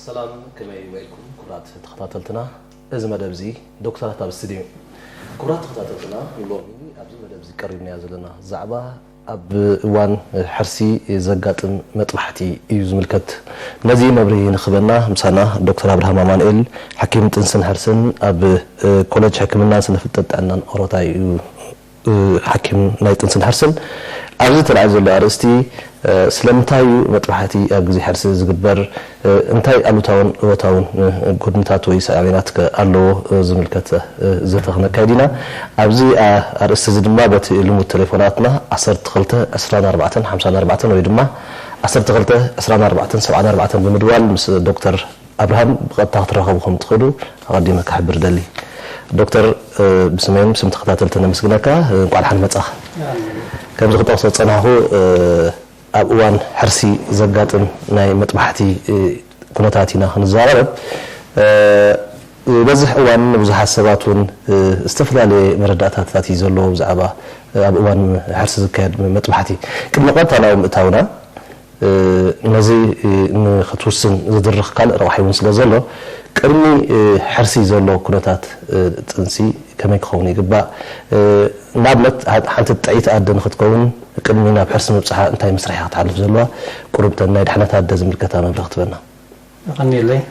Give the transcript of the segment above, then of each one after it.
ሰላም፣ ከመይ ውዒልኩም ክቡራት ተኸታተልትና? እዚ መደብ እዚ ዶክተራት ኣብ ስቱድዮ እዩ። ክቡራት ተኸታተልትና፣ ሎሚ ኣብዚ መደብ እዚ ቀሪብናዮ ዘለና ዛዕባ ኣብ እዋን ሕርሲ ዘጋጥም መጥባሕቲ እዩ ዝምልከት። ነዚ መብርሂ ንክበና ምሳና ዶክተር ኣብርሃም ኣማኑኤል፣ ሓኪም ጥንስን ሕርስን ኣብ ኮሌጅ ሕክምናን ስነ ፍልጠት ጥዕናን ኦሮታይ እዩ። ሓኪም ናይ ጥንስን ሕርስን ኣብዚ ተላዒሉ ዘሎ ኣርእስቲ፣ ስለምንታይ እዩ መጥባሕቲ ኣብ ግዜ ሕርሲ ዝግበር? እንታይ ኣሉታውን እወታውን ጎድንታት ወይ ሳዕቤናት ከ ኣለዎ ዝምልከት ዘተ ክነካይድ ኢና። ኣብዚ ኣርእስቲ እዚ ድማ በቲ ልሙድ ቴሌፎናትና ዓሰርተ ክልተ ዕስራን ኣርባዕተን ሓምሳን ኣርባዕተን ወይ ድማ ዓሰርተ ክልተ ዕስራን ኣርባዕተን ሰብዓን ኣርባዕተን ብምድዋል ምስ ዶክተር ኣብርሃም ብቐጥታ ክትራኸቡ ከም ትኽእሉ ኣቐዲመ ክሕብር ደሊ። ዶክተር፣ ብስመይን ብስም ተኸታተልቲ ነመስግነካ። እንቋዕ ደሓን መጻኻ። ከምዚ ክጠቕሶ ዝጸናሕኩ፣ ኣብ እዋን ሕርሲ ዘጋጥም ናይ መጥባሕቲ ኩነታት ኢና ክንዛረብ። ዝበዝሕ እዋን ንብዙሓት ሰባት እውን ዝተፈላለየ መረዳእታታት እዩ ዘለዎ ብዛዕባ ኣብ እዋን ሕርሲ ዝካየድ መጥባሕቲ። ቅድሚ ቀጥታ ናብኡ ምእታውና፣ ነዚ ንኽትውስን ዝድርኽ ካልእ ረቋሒ እውን ስለ ዘሎ፣ ቅድሚ ሕርሲ ዘሎ ኩነታት ጥንሲ ከመይ ክኸውን ይግባእ? ንኣብነት፣ ሓንቲ ጥዕይቲ ኣደ ንኽትከውን ቅድሚ ናብ ሕርሲ ምብጽሓ እንታይ መስርሕ እያ ክትሓልፍ ዘለዋ? ቁሩብ እተን ናይ ድሕነት ኣደ ዝምልከታ መብርሂ ክትበና። የቐንየለይ፣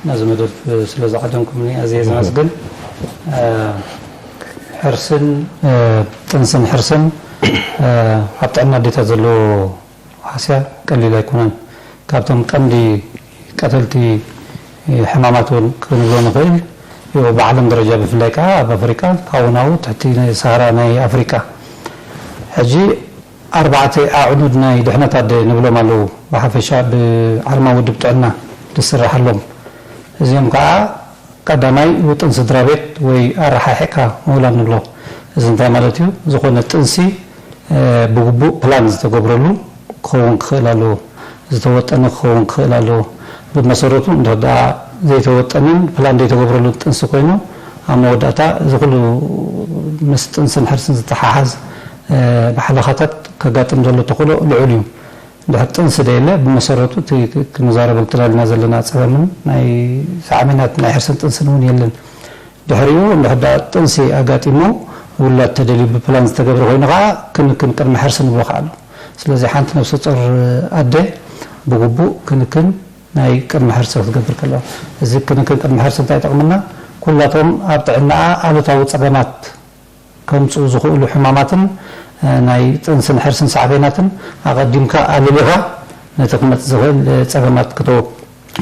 ነዚ መደብ ስለ ዝዓደምኩምኒ ኣዝየ ዘመስግን። ሕርስን ጥንስን ሕርስን ኣብ ጥዕና ኣዴታት ዘለዎ ሃስያ ቀሊል ኣይኮነን። ካብቶም ቀንዲ ቀተልቲ ሕማማት እውን ክንብሎ ንኽእል እዩ። ብዓለም ደረጃ ብፍላይ ከዓ ኣብ ኣፍሪቃ ካብኡ ናብኡ ትሕቲ ናይ ሰሃራ ናይ ኣፍሪቃ ሕጂ ኣርባዕተ ኣዕኑድ ናይ ድሕነት ኣደ ንብሎም ኣለዉ። ብሓፈሻ ብዓለማዊ ውድብ ጥዕና ዝስርሓሎም። እዚኦም ከዓ ቀዳማይ ውጥን ስድራ ቤት ወይ ኣረሓሒቕካ ምውላድ ንብሎ። እዚ እንታይ ማለት እዩ? ዝኾነ ጥንሲ ብግቡእ ፕላን ዝተገብረሉ ክኸውን ክኽእል ኣለዎ። ዝተወጠነ ክኸውን ክኽእል ኣለዎ። ብመሰረቱ እንድሕር ደኣ ዘይተወጠነን ፕላን ዘይተገብረሉን ጥንሲ ኮይኑ፣ ኣብ መወዳእታ እዚ ኩሉ ምስ ጥንስን ሕርስን ዝተሓሓዝ ባሕልኻታት ከጋጥም ዘሎ ተኽእሎ ልዑል እዩ። እንድሕር ጥንሲ ደየለ፣ ብመሰረቱ እቲ ክንዛረበሉ ተዳሊና ዘለና ጸገምን ናይ ሳዕቤናት ናይ ሕርስን ጥንስን እውን የለን። ድሕሪኡ እንድሕር ደኣ ጥንሲ ኣጋጢሙ ውላድ ተደልዩ ብፕላን ዝተገብረ ኮይኑ ከዓ ክንክን ቅድመ ሕርሲ ንብሎ ከዓ ኣሎ። ስለዚ ሓንቲ ነብሰ ጾር ኣደ ብግቡእ ክንክን ናይ ቅድመ ሕርሲ ክትገብር ከለዋ፣ እዚ ክንክን ቅድመ ሕርሲ እንታይ ይጠቕመና? ኩላቶም ኣብ ጥዕናኣ ኣሉታዊ ጸገማት ከምጽኡ ዝኽእሉ ሕማማትን ናይ ጥንስን ሕርስን ሳዕቤናትን ኣቐዲምካ ኣልሊኻ ነቲ ክመጽእ ዝኽእል ጸገማት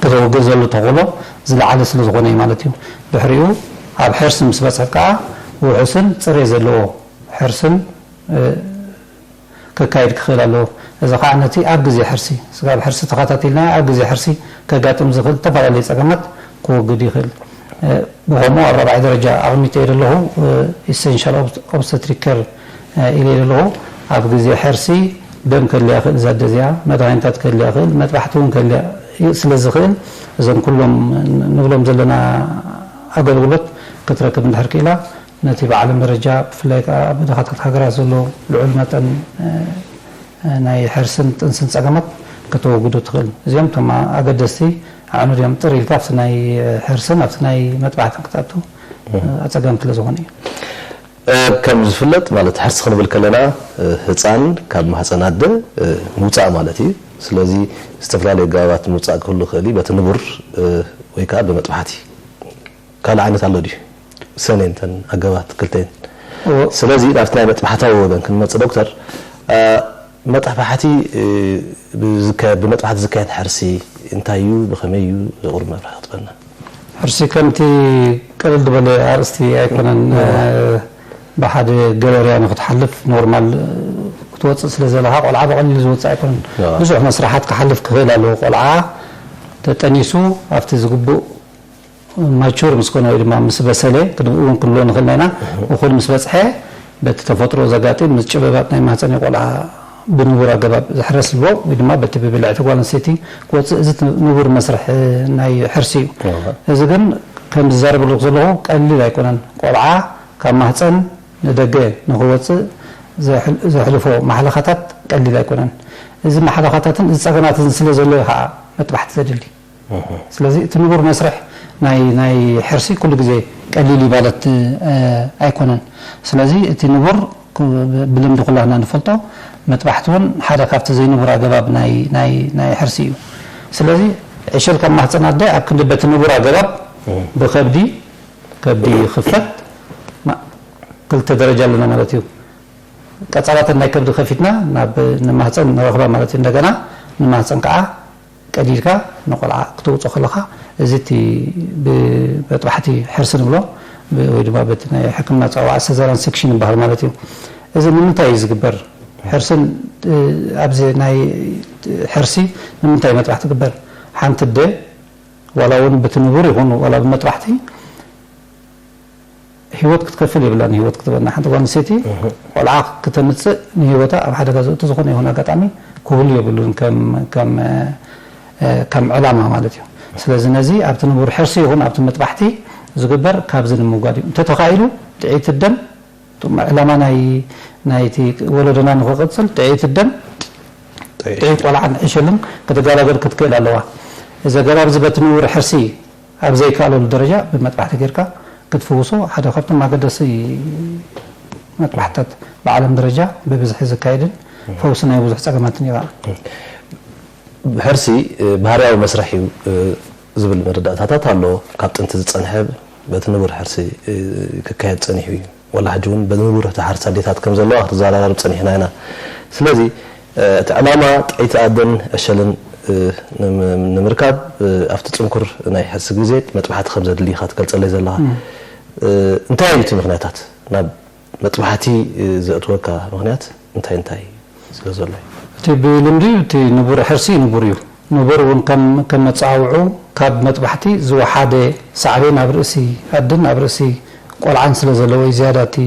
ከተወግድ ዘሎ ተኽእሎ ዝለዓለ ስለ ዝኾነ እዩ ማለት እዩ። ድሕሪኡ ኣብ ሕርሲ ምስ በጽሐት ከኣ ውሑስን ጽሬት ዘለዎ ሕርስን ከካይድ ክኽእል ኣለዎ። እዚ ኸኣ ነቲ ኣብ ግዜ ሕርሲ፣ ስጋብ ሕርሲ ተኸታቲልና ኣብ ግዜ ሕርሲ ከጋጥም ዝኽእል ዝተፈላለዩ ጸገማት ክወግድ ይኽእል። ብኸምኡ ኣብ ራብዓይ ደረጃ ኣቐሚጠዮ ዘለኹ ኢሰንሻል ኦብስተትሪክ ኬር ኢለ ዘለኹ። ኣብ ግዜ ሕርሲ ደም ከድልያ ይኽእል፣ እዛ ኣደ እዚኣ መድሃኒታት ከድልያ ይኽእል፣ መጥባሕቲ እውን ከድልያ ስለ ዝኽእል፣ እዞም ኩሎም ንብሎም ዘለና ኣገልግሎት ክትረክብ እንድሕር ክኢላ፣ ነቲ ብዓለም ደረጃ ብፍላይ ከኣ ኣብ ድኻታት ሃገራት ዘሎ ልዑል መጠን ናይ ሕርስን ጥንስን ጸገማት ከተወግዶ ትኽእል። እዚኦም እቶም ኣገደስቲ ኣዕኑድ እዮም። ጥር ኢልካ ኣብቲ ናይ ሕርስን ኣብቲ ናይ መጥባሕትን ክትኣቱ ኣጸጋሚ ስለ ዝኾነ እዩ። ከም ዝፍለጥ ማለት ሕርሲ ክንብል ከለና ህፃን ካብ ማህፀን ኣደ ምውፃእ ማለት እዩ። ስለዚ ዝተፈላለዩ ኣገባባት ምውፃእ ክህሉ ይኽእል እዩ። በቲ ንቡር ወይ ከዓ ብመጥባሕቲ ካልእ ዓይነት ኣሎ ድዩ? ሰኔን እተን ኣገባባት ክልተን። እዎ። ስለዚ ናብቲ ናይ መጥባሕታዊ ወገን ክንመጽእ ዶክተር፣ እ፣ መጥባሕቲ፣ እ፣ ብዝካ-፣ ብመጥባሕቲ ዝካየድ ሕርሲ እንታይ እዩ? ብኸመይ እዩ? ቁሩብ መብርሂ ክትበና። ሕርሲ ከምቲ ቅልል ዝበለ ኣርእስቲ ኣይኮነን። እዎ። እ፣ ብሓደ ገበርያ ንክትሓልፍ ኖርማል፣ እ፣ ክትወጽእ ስለ ዘለኻ ቆልዓ ብቐሊሉ ዝወጽእ ኣይኮነን። እዎ። ብዙሕ መስርሓት ክሓልፍ ክኽእል ኣለዎ። ቆልዓ ተጠኒሱ ኣብቲ ዝግቡእ ማቹር ምስ ኮነ ወይ ድማ ምስ በሰለ፣ ቅድሚኡ እውን ክንብሎ ንኽእል ኢና። እኹል ምስ በጽሐ፣ በቲ ተፈጥሮ ዘጋጥም ምጭብባጥ ናይ ማህጸን ቆልዓ ብንቡር ኣገባብ ዝሕረስ ኣለዎ፣ ወይ ድማ በቲ ብብልዕቲ ጓል ኣንስተይቲ ክወፅእ፣ እዚ እቲ ንቡር መስርሕ ናይ ሕርሲ እዩ። እዚ ግን ከም ዝዛረበሉ ዘለኹ ቀሊል ኣይኮነን። ቆልዓ ካብ ማህፀን ንደገ ንክወፅእ ዘሕልፎ ማሕለኻታት ቀሊል ኣይኮነን። እዚ ማሕለኻታትን እዚ ፀገማትን ስለ ዘሎ እዩ ከዓ መጥባሕቲ ዘድሊ። ስለዚ እቲ ንቡር መስርሕ ናይ ናይ ሕርሲ ኩሉ ግዜ ቀሊል እዩ ማለት ኣይኮነን። ስለዚ እቲ ንቡር ብልምዲ ኩላህና ንፈልጦ መጥባሕቲ እውን ሓደ ካብቲ ዘይንቡር ኣገባብ ናይ ናይ ናይ ሕርሲ እዩ። ስለዚ ዕሸል ካብ ማህፀን ኣደ ኣብ ክንዲ በቲ ንቡር ኣገባብ ብከብዲ ከብዲ ይኽፈት ክልተ ደረጃ ኣለና ማለት እዩ። ቀፃላተን ናይ ከብዲ ከፊትና ናብ ንማህፀን ንረኽባ ማለት እዩ። እንደገና ንማህፀን ከዓ ቀዲድካ ንቆልዓ ክትውፆ ከለኻ እዚ እቲ ብመጥባሕቲ ሕርሲ ንብሎ ወይ ድማ በቲ ናይ ሕክምና ፀዋዓ ሰዘራን ሴክሽን ይበሃል ማለት እዩ። እዚ ንምንታይ እዩ ዝግበር? ሕርስን ኣብዚ ናይ ሕርሲ ንምንታይ መጥባሕቲ ትግበር? ሓንቲ ኣደ ዋላ እውን ብትንቡር ይኹን ዋላ ብመጥባሕቲ ህይወት ክትከፍል የብላን። ህይወት ክትበና ሓንቲ ጓል ኣንስተይቲ ቆልዓ ክተምፅእ ንህይወታ ኣብ ሓደጋ ዘእቱ ዝኾነ ይኹን ኣጋጣሚ ክህሉ የብሉን ከም ከም ከም ዕላማ ማለት እዩ። ስለዚ ነዚ ኣብቲ ንቡር ሕርሲ ይኹን ኣብቲ መጥባሕቲ ዝግበር ካብዚ ንምውጋድ እዩ። እንተተኻኢሉ ጥዒት ደም ዕላማ ናይ ናይቲ ወለዶና ንክቕፅል ጥዒት ደም ጥዒት ቆልዓን ዕሸልን ክትገላገል ክትክእል ኣለዋ። እዚ ኣገባብ እዚ በቲ ንቡር ሕርሲ ኣብ ዘይከኣለሉ ደረጃ ብመጥባሕቲ ጌርካ ክትፍውሶ ሓደ ካብቶም ኣገደሲ መጥባሕትታት ብዓለም ደረጃ ብብዝሒ ዝካየድን ፈውሲ ናይ ብዙሕ ጸገማትን እዩ። ሕርሲ ባህርያዊ መስርሕ እዩ ዝብል መረዳእታታት ኣሎ። ካብ ጥንቲ ዝጸንሐ በቲ ንቡር ሕርሲ ክካየድ ጸኒሑ እዩ። ወላ ሕጂ እውን በንቡር ተሓርሲ ኣዴታት ከም ዘለዋ ክትዘራረብ ጸኒሕና ኢና። ስለዚ እቲ ዕላማ ጥዕይቲ ኣደን ዕሸልን ንምርካብ ኣብቲ ጽንኩር ናይ ሕርሲ ግዜ መጥባሕቲ ከም ዘድሊ ኢኻ ትገልጸለይ ዘለኻ። እንታይ እዩ እቲ ምኽንያታት ናብ መጥባሕቲ ዘእትወካ ምኽንያት እንታይ እንታይ ስለ ዘሎ እዩ? እቲ ብልምዲ እቲ ንቡር ሕርሲ ንቡር እዩ። ንቡር እውን ከም ከም መጻውዑ ካብ መጥባሕቲ ዝወሓደ ሳዕቤን ኣብ ርእሲ ኣድን ኣብ ርእሲ ቆልዓን ስለ ዘለዎ እዩ ዝያዳ እቲ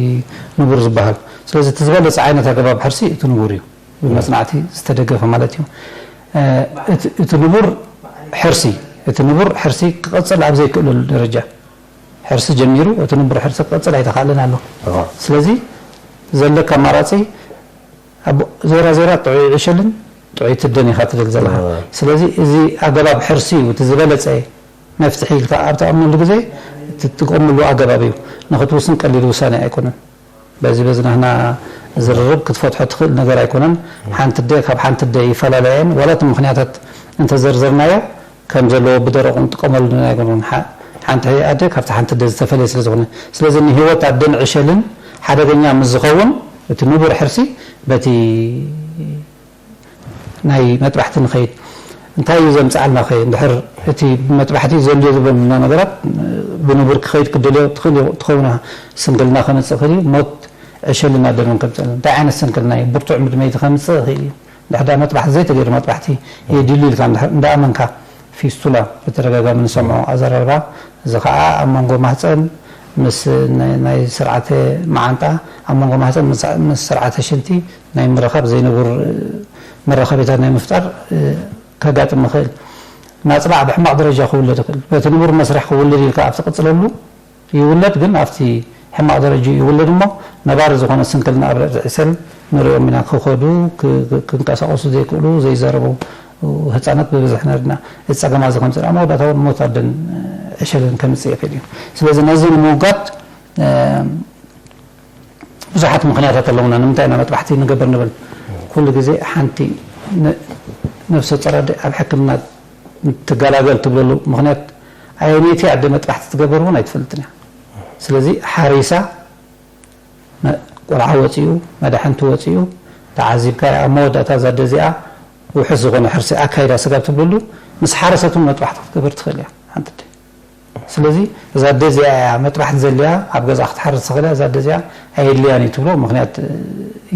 ንቡር ዝበሃል። ስለዚ እቲ ዝበለጸ ዓይነት ኣገባብ ሕርሲ እቲ ንቡር እዩ ብመጽናዕቲ ዝተደገፈ ማለት እዩ። እቲ ንቡር ሕርሲ እቲ ንቡር ሕርሲ ክቐጽል ኣብ ዘይክእለሉ ደረጃ ሕርሲ ጀሚሩ እቲ ንቡር ሕርሲ ክቐጽል ኣይተኻእለን ኣሎ። ስለዚ ዘለካ ኣማራጺ ዜራ ዜራ ጥዑይ ዕሸልን ጥዑይ ትደን ኢኻ ትብል ዘለኻ። ስለዚ እዚ ኣገባብ ሕርሲ እዩ እቲ ዝበለጸ መፍትሒ ኢልካ ኣብ ትኣምነሉ ግዜ እትጥቀመሉ ኣገባብ እዩ። ንክትውስን ቀሊል ውሳኔ ኣይኮነን። በዚ በዚ ናህና ዝርርብ ክትፈትሖ ትኽእል ነገር ኣይኮነን። ሓንቲ ኣደ ካብ ሓንቲ ኣደ ይፈላለያ እየን። ዋላ እቲ ምኽንያታት እንተዘርዘርናዮ ከም ዘለዎ ብደረቑ ንጥቀመሉ ኣይኮነን። ሓንቲ ኣደ ካብቲ ሓንቲ ኣደ ዝተፈለየ ስለ ዝኾነ። ስለዚ ንህይወት ኣደን ዕሸልን ሓደገኛ ምስ ዝኸውን እቲ ንቡር ሕርሲ በቲ ናይ መጥባሕቲ ንኸይድ እንታይ እዩ ዘምፅኣልና ኸ? እንድሕር እቲ መጥባሕቲ ዘድልዮ ዝበሉና ነገራት ብንቡር ክኸይድ ክደልዮ ትኽእል ትኸውን ኢኻ። ስንክልና ከምፅእ ይኽእል እዩ። ሞት ዕሸልና ደምን ከምፅእ እንታይ ዓይነት ስንክልና እዩ? ብርቱዕ ምድመይቲ ከምፅእ ይኽእል እዩ። እንድሕር ዳ መጥባሕቲ ዘይተገይሩ መጥባሕቲ የድልዩ ኢልካ እንድኣመንካ ፊስቱላ ብተደጋጋሚ ንሰምዖ ኣዘራርባ እዚ ከዓ ኣብ መንጎ ማህፀን ምስ ናይ ስርዓተ መዓንጣ ኣብ መንጎ ማህፀን ምስ ስርዓተ ሽንቲ ናይ ምርኻብ ዘይንቡር መራኸቢታት ናይ ምፍጣር ከጋጥም ይኽእል። ናፅላ ኣብ ሕማቕ ደረጃ ክውለድ ይኽእል። በቲ ንቡር መስርሕ ክውለድ ኢልካ ኣብ ትቕፅለሉ ይውለድ፣ ግን ኣብቲ ሕማቕ ደረጃ ይውለድ እሞ ነባሪ ዝኾነ ስንክልና ኣብ ርዕዲ ዕሸል ንሪኦም ኢና ክኸዱ ክንቀሳቐሱ ዘይክእሉ ዘይዛረቡ ህፃናት ብብዝሒ ነርና። እዚ ፀገማ እዚ ከምፅእ ኣብ መወዳእታ እውን ሞት ኣደን ዕሸልን ከምፅእ ይኽእል እዩ። ስለዚ ነዚ ንምውጋድ ብዙሓት ምኽንያታት ኣለውና ንምንታይ ኢና መጥባሕቲ ንገብር ንብል። ኩሉ ግዜ ሓንቲ ነፍሰ ጾር ኣደ ኣብ ሕክምና ትገላገል ትብለሉ ምኽንያት ኣየነይቲ ኣደ መጥባሕቲ ትገብር እውን ኣይትፈልጥን እያ። ስለዚ ሓሪሳ ቆልዓ ወፂኡ መድሓንቲ ወፂኡ ተዓዚብካያ ኣብ መወዳእታ እዛ ኣደ እዚኣ ውሑስ ዝኾነ ሕርሲ ኣካይዳ ስጋብ ትብለሉ ምስ ሓረሰት እውን መጥባሕቲ ክትገብር ትኽእል እያ ሓንቲ ኣደ። ስለዚ እዛ ኣደ እዚኣ እያ መጥባሕቲ ዘድልያ ኣብ ገዛ ክትሓርስ ትኽእል እያ እዛ ኣደ እዚኣ ኣየድልያን እዩ ትብሎ ምኽንያት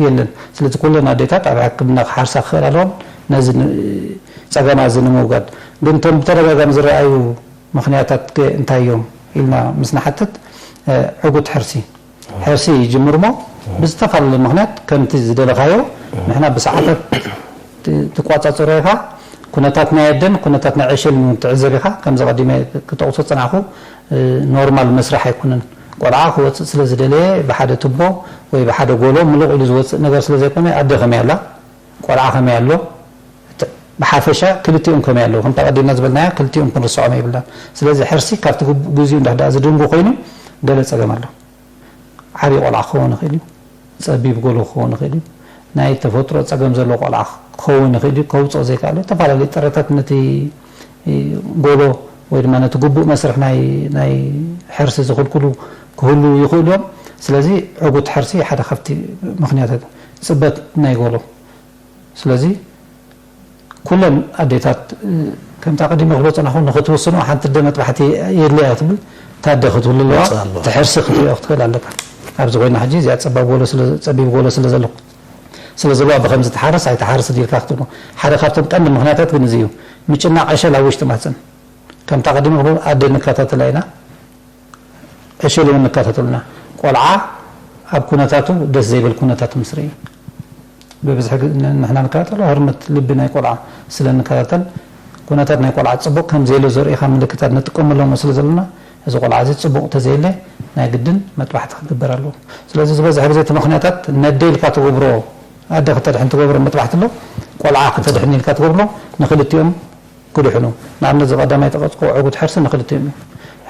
የለን። ስለዚ ኩለን ኣዴታት ኣብ ሕክምና ክሓርሳ ክኽእል ኣለዎን ነዚ ጸገማ እዚ ንምውጋድ ግን እቶም ብተደጋጋሚ ዝረኣዩ ምኽንያታት ከ እንታይ እዮም ኢልና ምስ ንሓትት ዕጉት ሕርሲ ሕርሲ ይጅምር እሞ ብዝተፈላለየ ምኽንያት ከምቲ ዝደለኻዮ ንሕና ብሰዓታት ት- ትቋጻጸሮ ኢኻ። ኩነታት ናይ ኣደን ኩነታት ናይ ዕሸልን እውን ትዕዘብ ኢኻ። ከምዚ ቀዲመ ክጠቕሶ ዝጸናሕኩ፣ እ፣ ኖርማል መስርሕ ኣይኮነን። ቆልዓ ክወጽእ ስለ ዝደለየ ብሓደ ቱቦ ወይ ብሓደ ጎሎ ምሉቕ ኢሉ ዝወጽእ ነገር ስለ ዘይኮነ፣ ኣደ ከመይ ኣላ፣ ቆልዓ ከመይ ኣሎ፣ እቲ ብሓፈሻ ክልቲኦም ከመይ ኣለዉ፣ ከምታ ቀዲምና ዝበልናያ ክልቲኦም ክንርስዖም የብልናን። ስለዚ ሕርሲ ካብቲ ግቡ- ግዜኡ እንድሕር ደኣ ዝድንጉ ኮይኑ ገለ ጸገም ኣሎ። ዓብዪ ቆልዓ ክኸውን ይኽእል እዩ፣ ጸቢብ ጎሎ ክኸውን ይኽእል እዩ፣ ናይ ተፈጥሮ ጸገም ዘለዎ ቆልዓ ክኸውን ይኽእል እዩ፣ ከውጽኦ ዘይከኣለ ዝተፈላለዩ ጥረታት ነቲ ጎሎ ወይ ድማ ነቲ ግቡእ መስርሕ ናይ ናይ ሕርሲ ዝኽልክሉ ክህሉ ይኽእሉ እዮም። ስለዚ ዕጉት ሕርሲ ሓደ ካብቲ ምኽንያታት እዩ። ጽበት ናይ ጎሎ ስለዚ ኩለን ኣዴታት ከምታ ቀዲመ ክብሎ ጸናኹ ንኽትውስኖ ሓንቲ ኣደ መጥባሕቲ የድልያ ክትብል ታደ ክትህሉ ኣለዋ። እቲ ሕርሲ ክትሪኦ ክትኽእል ኣለካ። ኣብዚ ኮይና ሕጂ እዚኣ ጸባብ ጎሎ ስለ ጸቢብ ጎሎ ስለ ዘለኹ ስለ ዘለዋ ብኸምዚ ትሓርስ ኣይትሓርስ ዲልካ ክትብሎ ሓደ ካብቶም ቀንዲ ምኽንያታት ግን እዚ እዩ። ምጭናቕ ዕሸል ኣብ ውሽጢ ማህጸን ከምታ ቀዲመ ክብሎ ኣደ ንከታተላ ኢና። ዕሸል እውን ንከታተሉና። ቆልዓ ኣብ ኩነታቱ ደስ ዘይብል ኩነታት ምስ ርኢ ብብዝሒ ግ- ን- ንሕና ንከታተሎ ህርመት ልቢ ናይ ቆልዓ ስለ ንከታተል ኩነታት ናይ ቆልዓ ጽቡቕ ከም ዘየለ ዘርእኻ ምልክታት ንጥቀመሎም ስለ ዘለና እዚ ቆልዓ እዚ ጽቡቕ ተዘየለ ናይ ግድን መጥባሕቲ ክግበር ኣለዎ። ስለዚ ዝበዝሕ ግዜ እቲ ምኽንያታት ነደ ኢልካ ትገብሮ ኣደ ክተድሕን ትገብሮ መጥባሕቲ ኣሎ ቆልዓ ክተድሕን ኢልካ ትገብሮ ንክልቲኦም ክድሕኑ። ንኣብነት እዚ ቀዳማይ ጠቐጽኩ ዕጉት ሕርሲ ንክልቲኦም እዩ።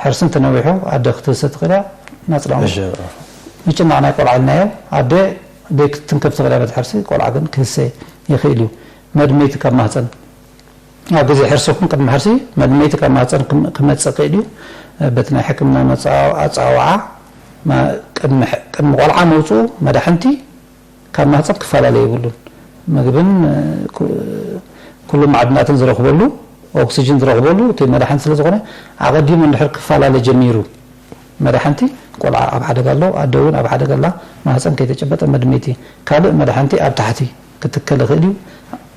ሕርሲ እንተነዊሑ ኣደ ክትህሰ ትኽእል እያ ናጽላውን ምጭናቕ ናይ ቆልዓ ኢልናዮ ኣደ ደይ ክትንከፍ ትኽእል እያ በቲ ሕርሲ ቆልዓ ግን ክህሰ ይኽእል እዩ። መድመይቲ ካብ ማህፀን ኣብ ግዜ ሕርሲ ይኹን ቅድሚ ሕርሲ መድመይቲ ካብ ማህፀን ክመፅእ ክእል እዩ። በቲ ናይ ሕክምና ኣፀዋውዓ ቅድሚ ቆልዓ መውፅኡ መዳሕንቲ ካብ ማህፀን ክፈላለ የብሉን። ምግብን ኩሉ ማዕድናትን ዝረኽበሉ ኦክስጅን ዝረኽበሉ እቲ መዳሕንቲ ስለ ዝኾነ ኣቐዲሙ እንድሕር ክፈላለ ጀሚሩ መዳሕንቲ ቆልዓ ኣብ ሓደጋ ኣሎ፣ ኣደ እውን ኣብ ሓደጋ ኣላ። ማህፀን ከይተጨበጠ መድመይቲ ካልእ መዳሕንቲ ኣብ ታሕቲ ክትከል ይኽእል እዩ።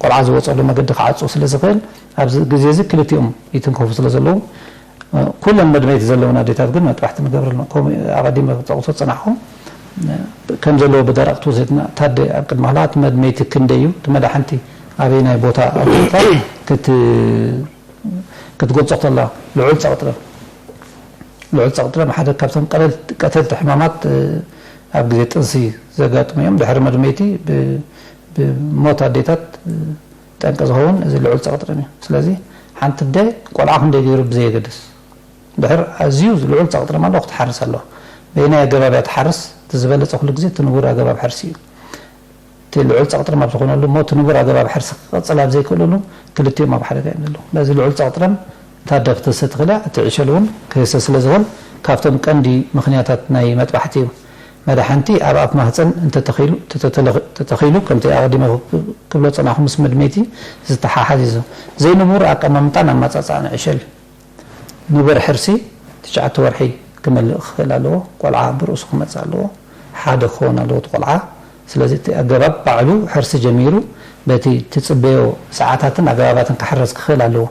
ቆልዓ ዝወፀሉ መገዲ ክዓፁ ስለ ዝኽእል ኣብዚ ግዜ እዚ ክልቲኦም ይትንከፉ ስለ ዘለዉ ኩለን መድመይቲ ዘለውን ኣዴታት ግን መጥባሕቲ ንገብረሎም። ከምኡ ኣቐዲመ ክጠቕሶ ዝጸናሕኩ ከም ዘለዎ ብደረቕ ትውሰድና ታደ ኣብ ቅድሚ ኻልኣት መድመይቲ ክንደይ እዩ እቲ መዳሕንቲ ኣበይናይ ቦታ ኣውፅእካ ክትገልጾ ከላ ልዑል ጸቕጥረም ልዑል ጸቕጥረም ሓደ ካብቶም ቀተልቲ ሕማማት ኣብ ግዜ ጥንሲ ዘጋጥሙ እዮም። ድሕሪ መድመይቲ ብሞት ኣዴታት ጠንቂ ዝኸውን እዚ ልዑል ጸቕጥረም እዩ። ስለዚ ሓንቲ ኣደ ቆልዓ ክንደይ ገይሩ ብዘየገድስ ድሕር ኣዝዩ ልዑል ጸቕጥረም ኣለዎ ክትሓርስ ኣለዋ። በየናይ ኣገባብ እያ ትሓርስ? እቲ ዝበለጸ ኩሉ ግዜ እቲ ንቡር ኣገባብ ሕርሲ እዩ። እቲ ልዑል ጸቕጥረም ኣብ ዝኾነሉ እሞ እቲ ንቡር ኣገባብ ሕርሲ ክቕጽል ኣብ ዘይክእለሉ ክልቲኦም ኣብ ሓደጋ እዮም ዘለዉ። በዚ ልዑል ጸቕጥረም እታ ኣደ ክትህሰ ትኽእል እያ፣ እቲ ዕሸል እውን ክህሰ ስለ ዝኽእል ካብቶም ቀንዲ ምኽንያታት ናይ መጥባሕቲ እዩ። መዳሕንቲ ኣብ ኣፍ ማህጸን እንተተኺሉ እንተተተኺሉ ከምቲ ኣቐዲመ ክብሎ ጸናኹ ምስ መድመይቲ ዝተሓሓዝ እዩ። ዘይንቡር ኣቀማምጣን ኣመጻጽኣን ዕሸል ንቡር ሕርሲ ትሽዓተ ወርሒ ክመልእ ክኽእል ኣለዎ። ቆልዓ ብርእሱ ክመጽእ ኣለዎ። ሓደ ክኸውን ኣለዎ እቲ ቆልዓ። ስለዚ እቲ ኣገባብ ባዕሉ ሕርሲ ጀሚሩ በቲ ትጽበዮ ሰዓታትን ኣገባባትን ክሕረስ ክኽእል ኣለዎ።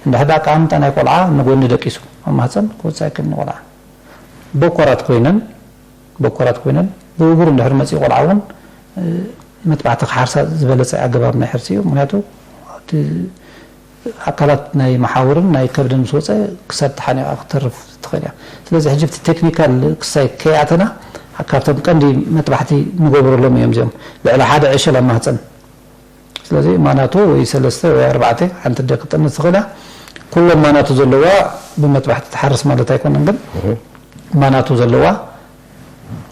እንድሕር ደኣ ኣቀማምጣ ናይ ቆልዓ ንጎኒ ደቂሱ ኣብ ማህጸን ክወጽእ ኣይክእልን ቆልዓ። በኮራት ኮይነን በኮራት ኮይነን ብእግሩ እንድሕር መጺኡ ቆልዓ እውን መጥባሕቲ ክሓርሳ ዝበለጸ ኣገባብ ናይ ሕርሲ እዩ። ምክንያቱ እቲ ኣካላት ናይ መሓውርን ናይ ከብድን ምስ ወፀ ክሳድ ተሓኒቓ ክትተርፍ ትኽእል እያ። ስለዚ ሕጂ እቲ ቴክኒካል ክሳይ ከይኣተና ካብቶም ቀንዲ መጥባሕቲ ንገብረሎም እዮም እዚኦም። ልዕሊ ሓደ ዕሸል ኣብ ማህፀን ስለዚ ማናቱ ወይ ሰለስተ ወይ ኣርባዕተ ሓንቲ ኣደ ክትጥንስ ትኽእል እያ። ኩሎም ማናቱ ዘለዋ ብመጥባሕቲ ትሓርስ ማለት ኣይኮነን፣ ግን ማናቱ ዘለዋ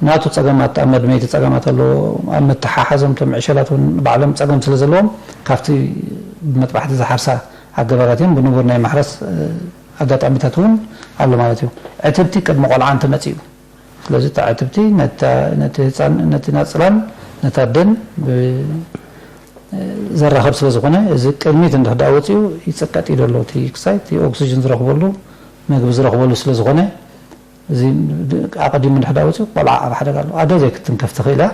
ናቱ ጸገማት ኣብ መድመይቲ ጸገማት ኣለዎ። ኣብ ምትሓሓዞም እቶም ዕሸላት እውን ባዕሎም ጸገም ስለ ዘለዎም ካብቲ ብመጥባሕቲ ዝሓርሳ ኣገባባት እዮም። ብንቡር ናይ ማሕረስ ኣጋጣሚታት እውን ኣሎ ማለት እዩ። ዕትብቲ ቅድሚ ቆልዓ እንተመጺኡ ስለዚ እታ ዕትብቲ ነቲ ህፃን ነቲ ናፅላን ነታ ኣደን ዘራኸብ ስለ ዝኾነ እዚ ቅድሚት እንድሕር ደኣ ወፂኡ ይፅቀጥ እዩ ዘሎ እቲ ክሳይ እቲ ኦክስጅን ዝረኽበሉ ምግቢ ዝረኽበሉ ስለ ዝኾነ እዚ ኣቐዲሙ እንድሕር ደኣ ወፂኡ ቆልዓ ኣብ ሓደጋ ኣሎ። ኣደ ዘይክትንከፍ ትኽእል እያ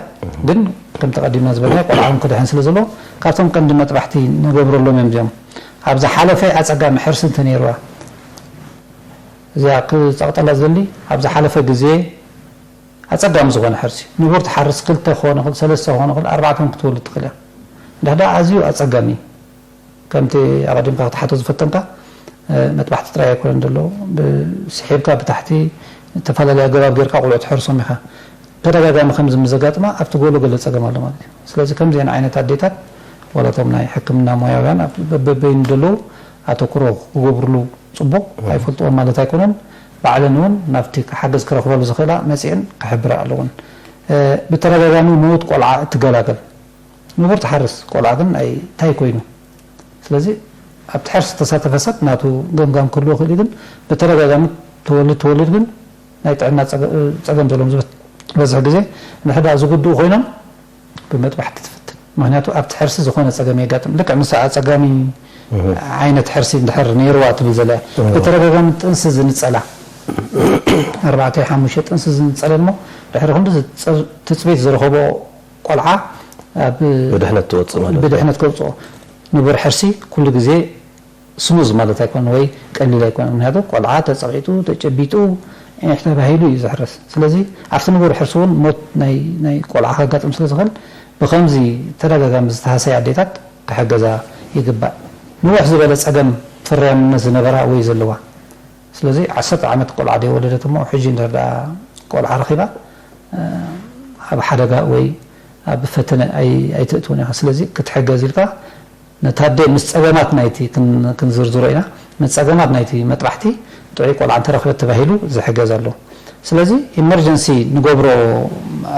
ግን ከምቲ ቀዲምና ዝበልና ቆልዓ እውን ክድሕን ስለ ዘለዎ ካብቶም ቀንዲ መጥባሕቲ ንገብረሎም እዮም እዚኦም። ኣብ ዝሓለፈ ኣፀጋሚ ሕርሲ እንተነይርዋ እዚኣ ክፀቕጠላ ዝደሊ ኣብ ዝሓለፈ ግዜ ኣጸጋሚ ዝኾነ ሕርሲ፣ ንቡር ትሓርስ፣ ክልተ ክኾን ይኽእል፣ ሰለስተ ክኾን ይኽእል፣ ኣርባዕተ እውን ክትወልድ ትኽእል እያ። እንድሕር ደኣ ኣዝዩ ኣጸጋሚ፣ ከምቲ ኣቐዲምካ ክትሓቶ ዝፈተንካ፣ መጥባሕቲ ጥራይ ኣይኮነን ዘሎ፣ ስሒብካ ብታሕቲ፣ ዝተፈላለዩ ኣገባብ ጌርካ ቆልዑ ትሕርሶም ኢኻ። ተደጋጋሚ ከምዚ ምስ ዘጋጥማ ኣብቲ ጎሎ ገለ ጸገም ኣሎ ማለት እዩ። ስለዚ ከምዚአን ዓይነት ኣዴታት፣ ዋላ እቶም ናይ ሕክምና ሞያውያን በበይኑ ዘለዉ፣ ኣተኩሮ ክገብርሉ ጽቡቕ ኣይፈልጥዎን ማለት ኣይኮነን። ባዕለን እውን ናብቲ ሓገዝ ክረኽባሉ ዝኽእላ መጺአን ክሕብራ ኣለወን። ብተደጋጋሚ ምዉት ቆልዓ እትገላገል፣ ንቡር ትሓርስ ቆልዓ ግን እንታይ ኮይኑ? ስለዚ ኣብቲ ሕርሲ ዝተሳተፈ ሰብ ናቱ ገምጋም ክህልዎ ይኽእል እዩ፣ ግን ብተደጋጋሚ ትወልድ ትወልድ ግን ናይ ጥዕና ጸገም ዘለዎም ዝበዝሕ ግዜ ንሕዳ ዝጉድኡ ኮይኖም ብመጥባሕቲ ትፍትን። ምክንያቱ ኣብቲ ሕርሲ ዝኾነ ጸገም የጋጥም። ልክዕ ምስ ኣጸጋሚ ዓይነት ሕርሲ እንድሕር ነይርዋ ትብል ዘላ፣ ብተደጋጋሚ ጥንሲ ዝንጸላ፣ ኣርባዕተ ሓሙሽተ ጥንሲ ዝንጸለ እሞ ድሕሪ ክንዲ ትጽቢት ዝረኸቦ ቆልዓ ብድሕነት ትወጽእ ማለት እዩ። ብድሕነት ከውጽኦ። ንቡር ሕርሲ ኩሉ ግዜ ስሙዝ ማለት ኣይኮነን ወይ ቀሊል ኣይኮነን። ምክንያቱ ቆልዓ ተጸቒጡ፣ ተጨቢጡ፣ ዒሕ ተባሂሉ እዩ ዝሕረስ። ስለዚ ኣብቲ ንቡር ሕርሲ እውን ሞት ናይ ናይ ቆልዓ ከጋጥም ስለ ዝኽእል ብኸምዚ ተደጋጋሚ ዝተሃሰያ ኣዴታት ክሕገዛ ይግባእ። ንውሕ ዝበለ ጸገም ፍርያምነት ዝነበራ ወይ ዘለዋ ስለዚ ዓሰርተ ዓመት ቆልዓ ደይወለደት እሞ ሕጂ እንድሕር ደኣ ቆልዓ ረኺባ ኣብ ሓደጋ ወይ ኣብ ፈተነ ኣይትእትውን ኢኻ። ስለዚ ክትሕገዝ ኢልካ ነታ ኣደ ምስ ጸገማት ናይቲ ክንዝርዝሮ ኢና፣ ምስ ጸገማት ናይቲ መጥባሕቲ ጥዑይ ቆልዓ እንተረኽበት ተባሂሉ ዝሕገዝ ኣሎ። ስለዚ ኢመርጀንሲ ንገብሮ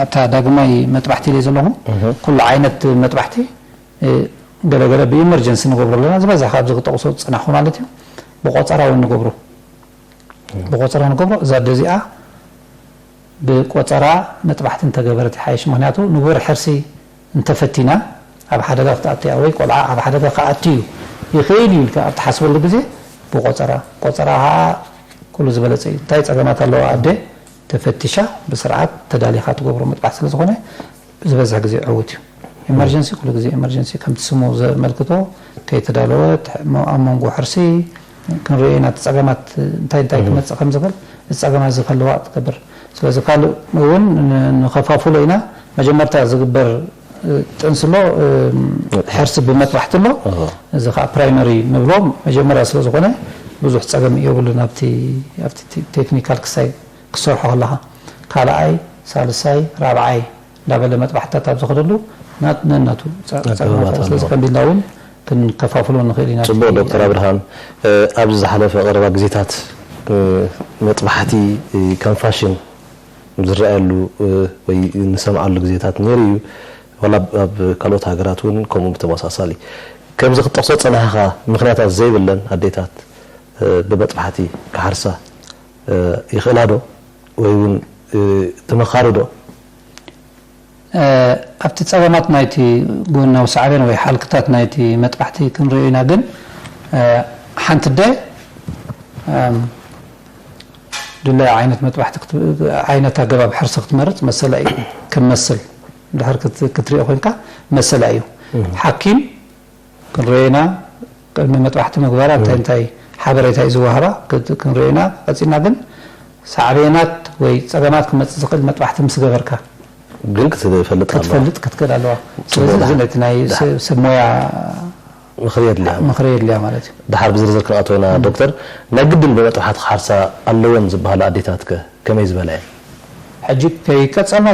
ኣብታ ዳግማይ መጥባሕቲ ኢለ ዘለኹ ኩሉ ዓይነት መጥባሕቲ ገለገለ ብኢመርጀንሲ ንገብሮ ኣለና። ዝበዝሕ ካብዚ ክጠቕሶ ዝጸናሕኩ ማለት እዩ። ብቆጸራ እውን ንገብሮ ብቆጸራ ንገብሮ። እዛ ኣደ እዚኣ ብቆጸራ መጥባሕቲ እንተገበረት ይሓይሽ። ምክንያቱ ንቡር ሕርሲ እንተፈቲና ኣብ ሓደጋ ክትኣቱ እያ ወይ ቆልዓ ኣብ ሓደጋ ክኣቱ እዩ ይኽእል እዩ ኢልካ ኣብ ትሓስበሉ ግዜ ብቆጸራ። ቆጸራ ከዓ ኩሉ ዝበለጸ እዩ። እንታይ ጸገማት ኣለዋ ኣደ ተፈቲሻ ብስርዓት ተዳሊኻ ትገብሮ መጥባሕቲ ስለ ዝኾነ ዝበዝሕ ግዜ ዕዉት እዩ። ኢመርጀንሲ ኩሉ ግዜ ኢመርጀንሲ ከምቲ ስሙ ዘመልክቶ ከይተዳለወት ኣብ መንጎ ሕርሲ ክንሪኦ ኢና። እቲ ጸገማት እንታይ እንታይ ክመጽእ ከም ዝኽእል እቲ ጸገማት እዚ ከለዋ ትገብር። ስለዚ ካልእ እውን ንኸፋፍሎ ኢና። መጀመርታ ዝግበር ጥንሲ ኣሎ፣ ሕርሲ ብመጥባሕቲ ኣሎ። እዚ ከዓ ፕራይመሪ ንብሎ መጀመርያ ስለ ዝኾነ ብዙሕ ጸገም የብሉን። ኣብቲ ኣብቲ ቴክኒካል ክሳይ ክሰርሖ ከለኻ ካልኣይ፣ ሳልሳይ፣ ራብዓይ እንዳበለ መጥባሕትታት ኣብ ዝኸደሉ ናት ነናቱ ጸገማት። ስለዚ ከምቢልና እውን ክንከፋፍሎ ንኽእል ኢና። ጽቡቕ ዶክተር ኣብርሃም፣ ኣብዚ ዝሓለፈ ቀረባ ግዜታት መጥባሕቲ ከም ፋሽን ዝረኣየሉ ወይ ንሰምዓሉ ግዜታት ነይሩ እዩ። ዋላ ኣብ ካልኦት ሃገራት እውን ከምኡ ብተመሳሳሊ ከምዚ ክትጠቕሶ ጸናሕኻ ምኽንያታት ዘይብለን ኣዴታት ብመጥባሕቲ ክሓርሳ ይኽእላ ዶ? ወይ እውን ትመኻሪ ዶ? ኣብቲ ጸገማት ናይቲ ጎናዊ ሳዕቤን ወይ ሓልክታት ናይቲ መጥባሕቲ ክንሪኦ ኢና። ግን ሓንቲ ኣደ ድላያ ዓይነት መጥባሕቲ ዓይነት ኣገባብ ሕርሲ ክትመርጽ መሰላ እዩ። ክመስል ድሕር ክትሪኦ ኮይንካ መሰላ እዩ። ሓኪም ክንሪኦ ኢና። ቅድሚ መጥባሕቲ ምግባራ እንታይ እንታይ ሓበሬታ እዩ ዝወሃባ ክንሪኦ ኢና። ቀጺልና ግን ሳዕቤናት ወይ ጸገማት ክመጽእ ዝኽእል መጥባሕቲ ምስ ገበርካ ግን ክትፈልጥ ኣለዋ። ክትፈልጥ ክትክእል ኣለዋ። ስለዚ እዚ ነቲ ናይ ሰብ ሞያ ምኽሪ የድልያ። ምኽሪ የድልያ ማለት እዩ። ድሓር ብዝርዝር ክንኣትዎ ኢና ዶክተር። ናይ ግድን ብመጥባሕቲ ክሓርሳ ኣለወን ዝበሃላ ኣዴታት ከ ከመይ ዝበላ እየን? ሕጂ ከይቀጸልና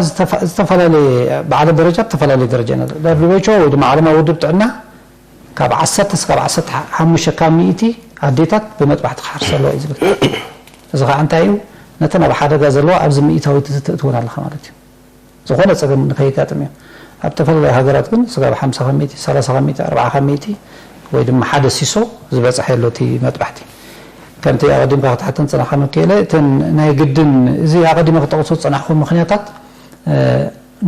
ዝተፈላለየ ብዓለም ደረጃ ዝተፈላለየ ደረጃ ኢና። ደብሊው ኤች ኦ ወይ ድማ ዓለማዊ ውድብ ጥዕና ካብ ዓሰርተ እስካብ ዓሰርተ ሓሙሽተ ካብ ሚእቲ ኣዴታት ብመጥባሕቲ ክሓርሳ ኣለዋ እዩ ዝብል። እዚ ከዓ እንታይ እዩ? ነተን ኣብ ሓደጋ ዘለዋ ኣብዚ ሚእታዊት እዚ ተእትወን ኣለኻ ማለት እዩ። ዝኾነ ጸገም ንኸየጋጥም እዩ። ኣብ ዝተፈላለዩ ሃገራት ግን ስጋብ ሓምሳ ካብ ሚእቲ፣ ሰላሳ ካብ ሚእቲ፣ ኣርብዓ ካብ ሚእቲ ወይ ድማ ሓደ ሲሶ ዝበጽሐ ኣሎ እቲ መጥባሕቲ። ከምቲ ኣቐዲምካ ክትሓተን ጸናሕካ መኪኤለ፣ እተን ናይ ግድን እዚ ኣቐዲመ ክጠቕሶ ዝጸናሕኩ ምኽንያታት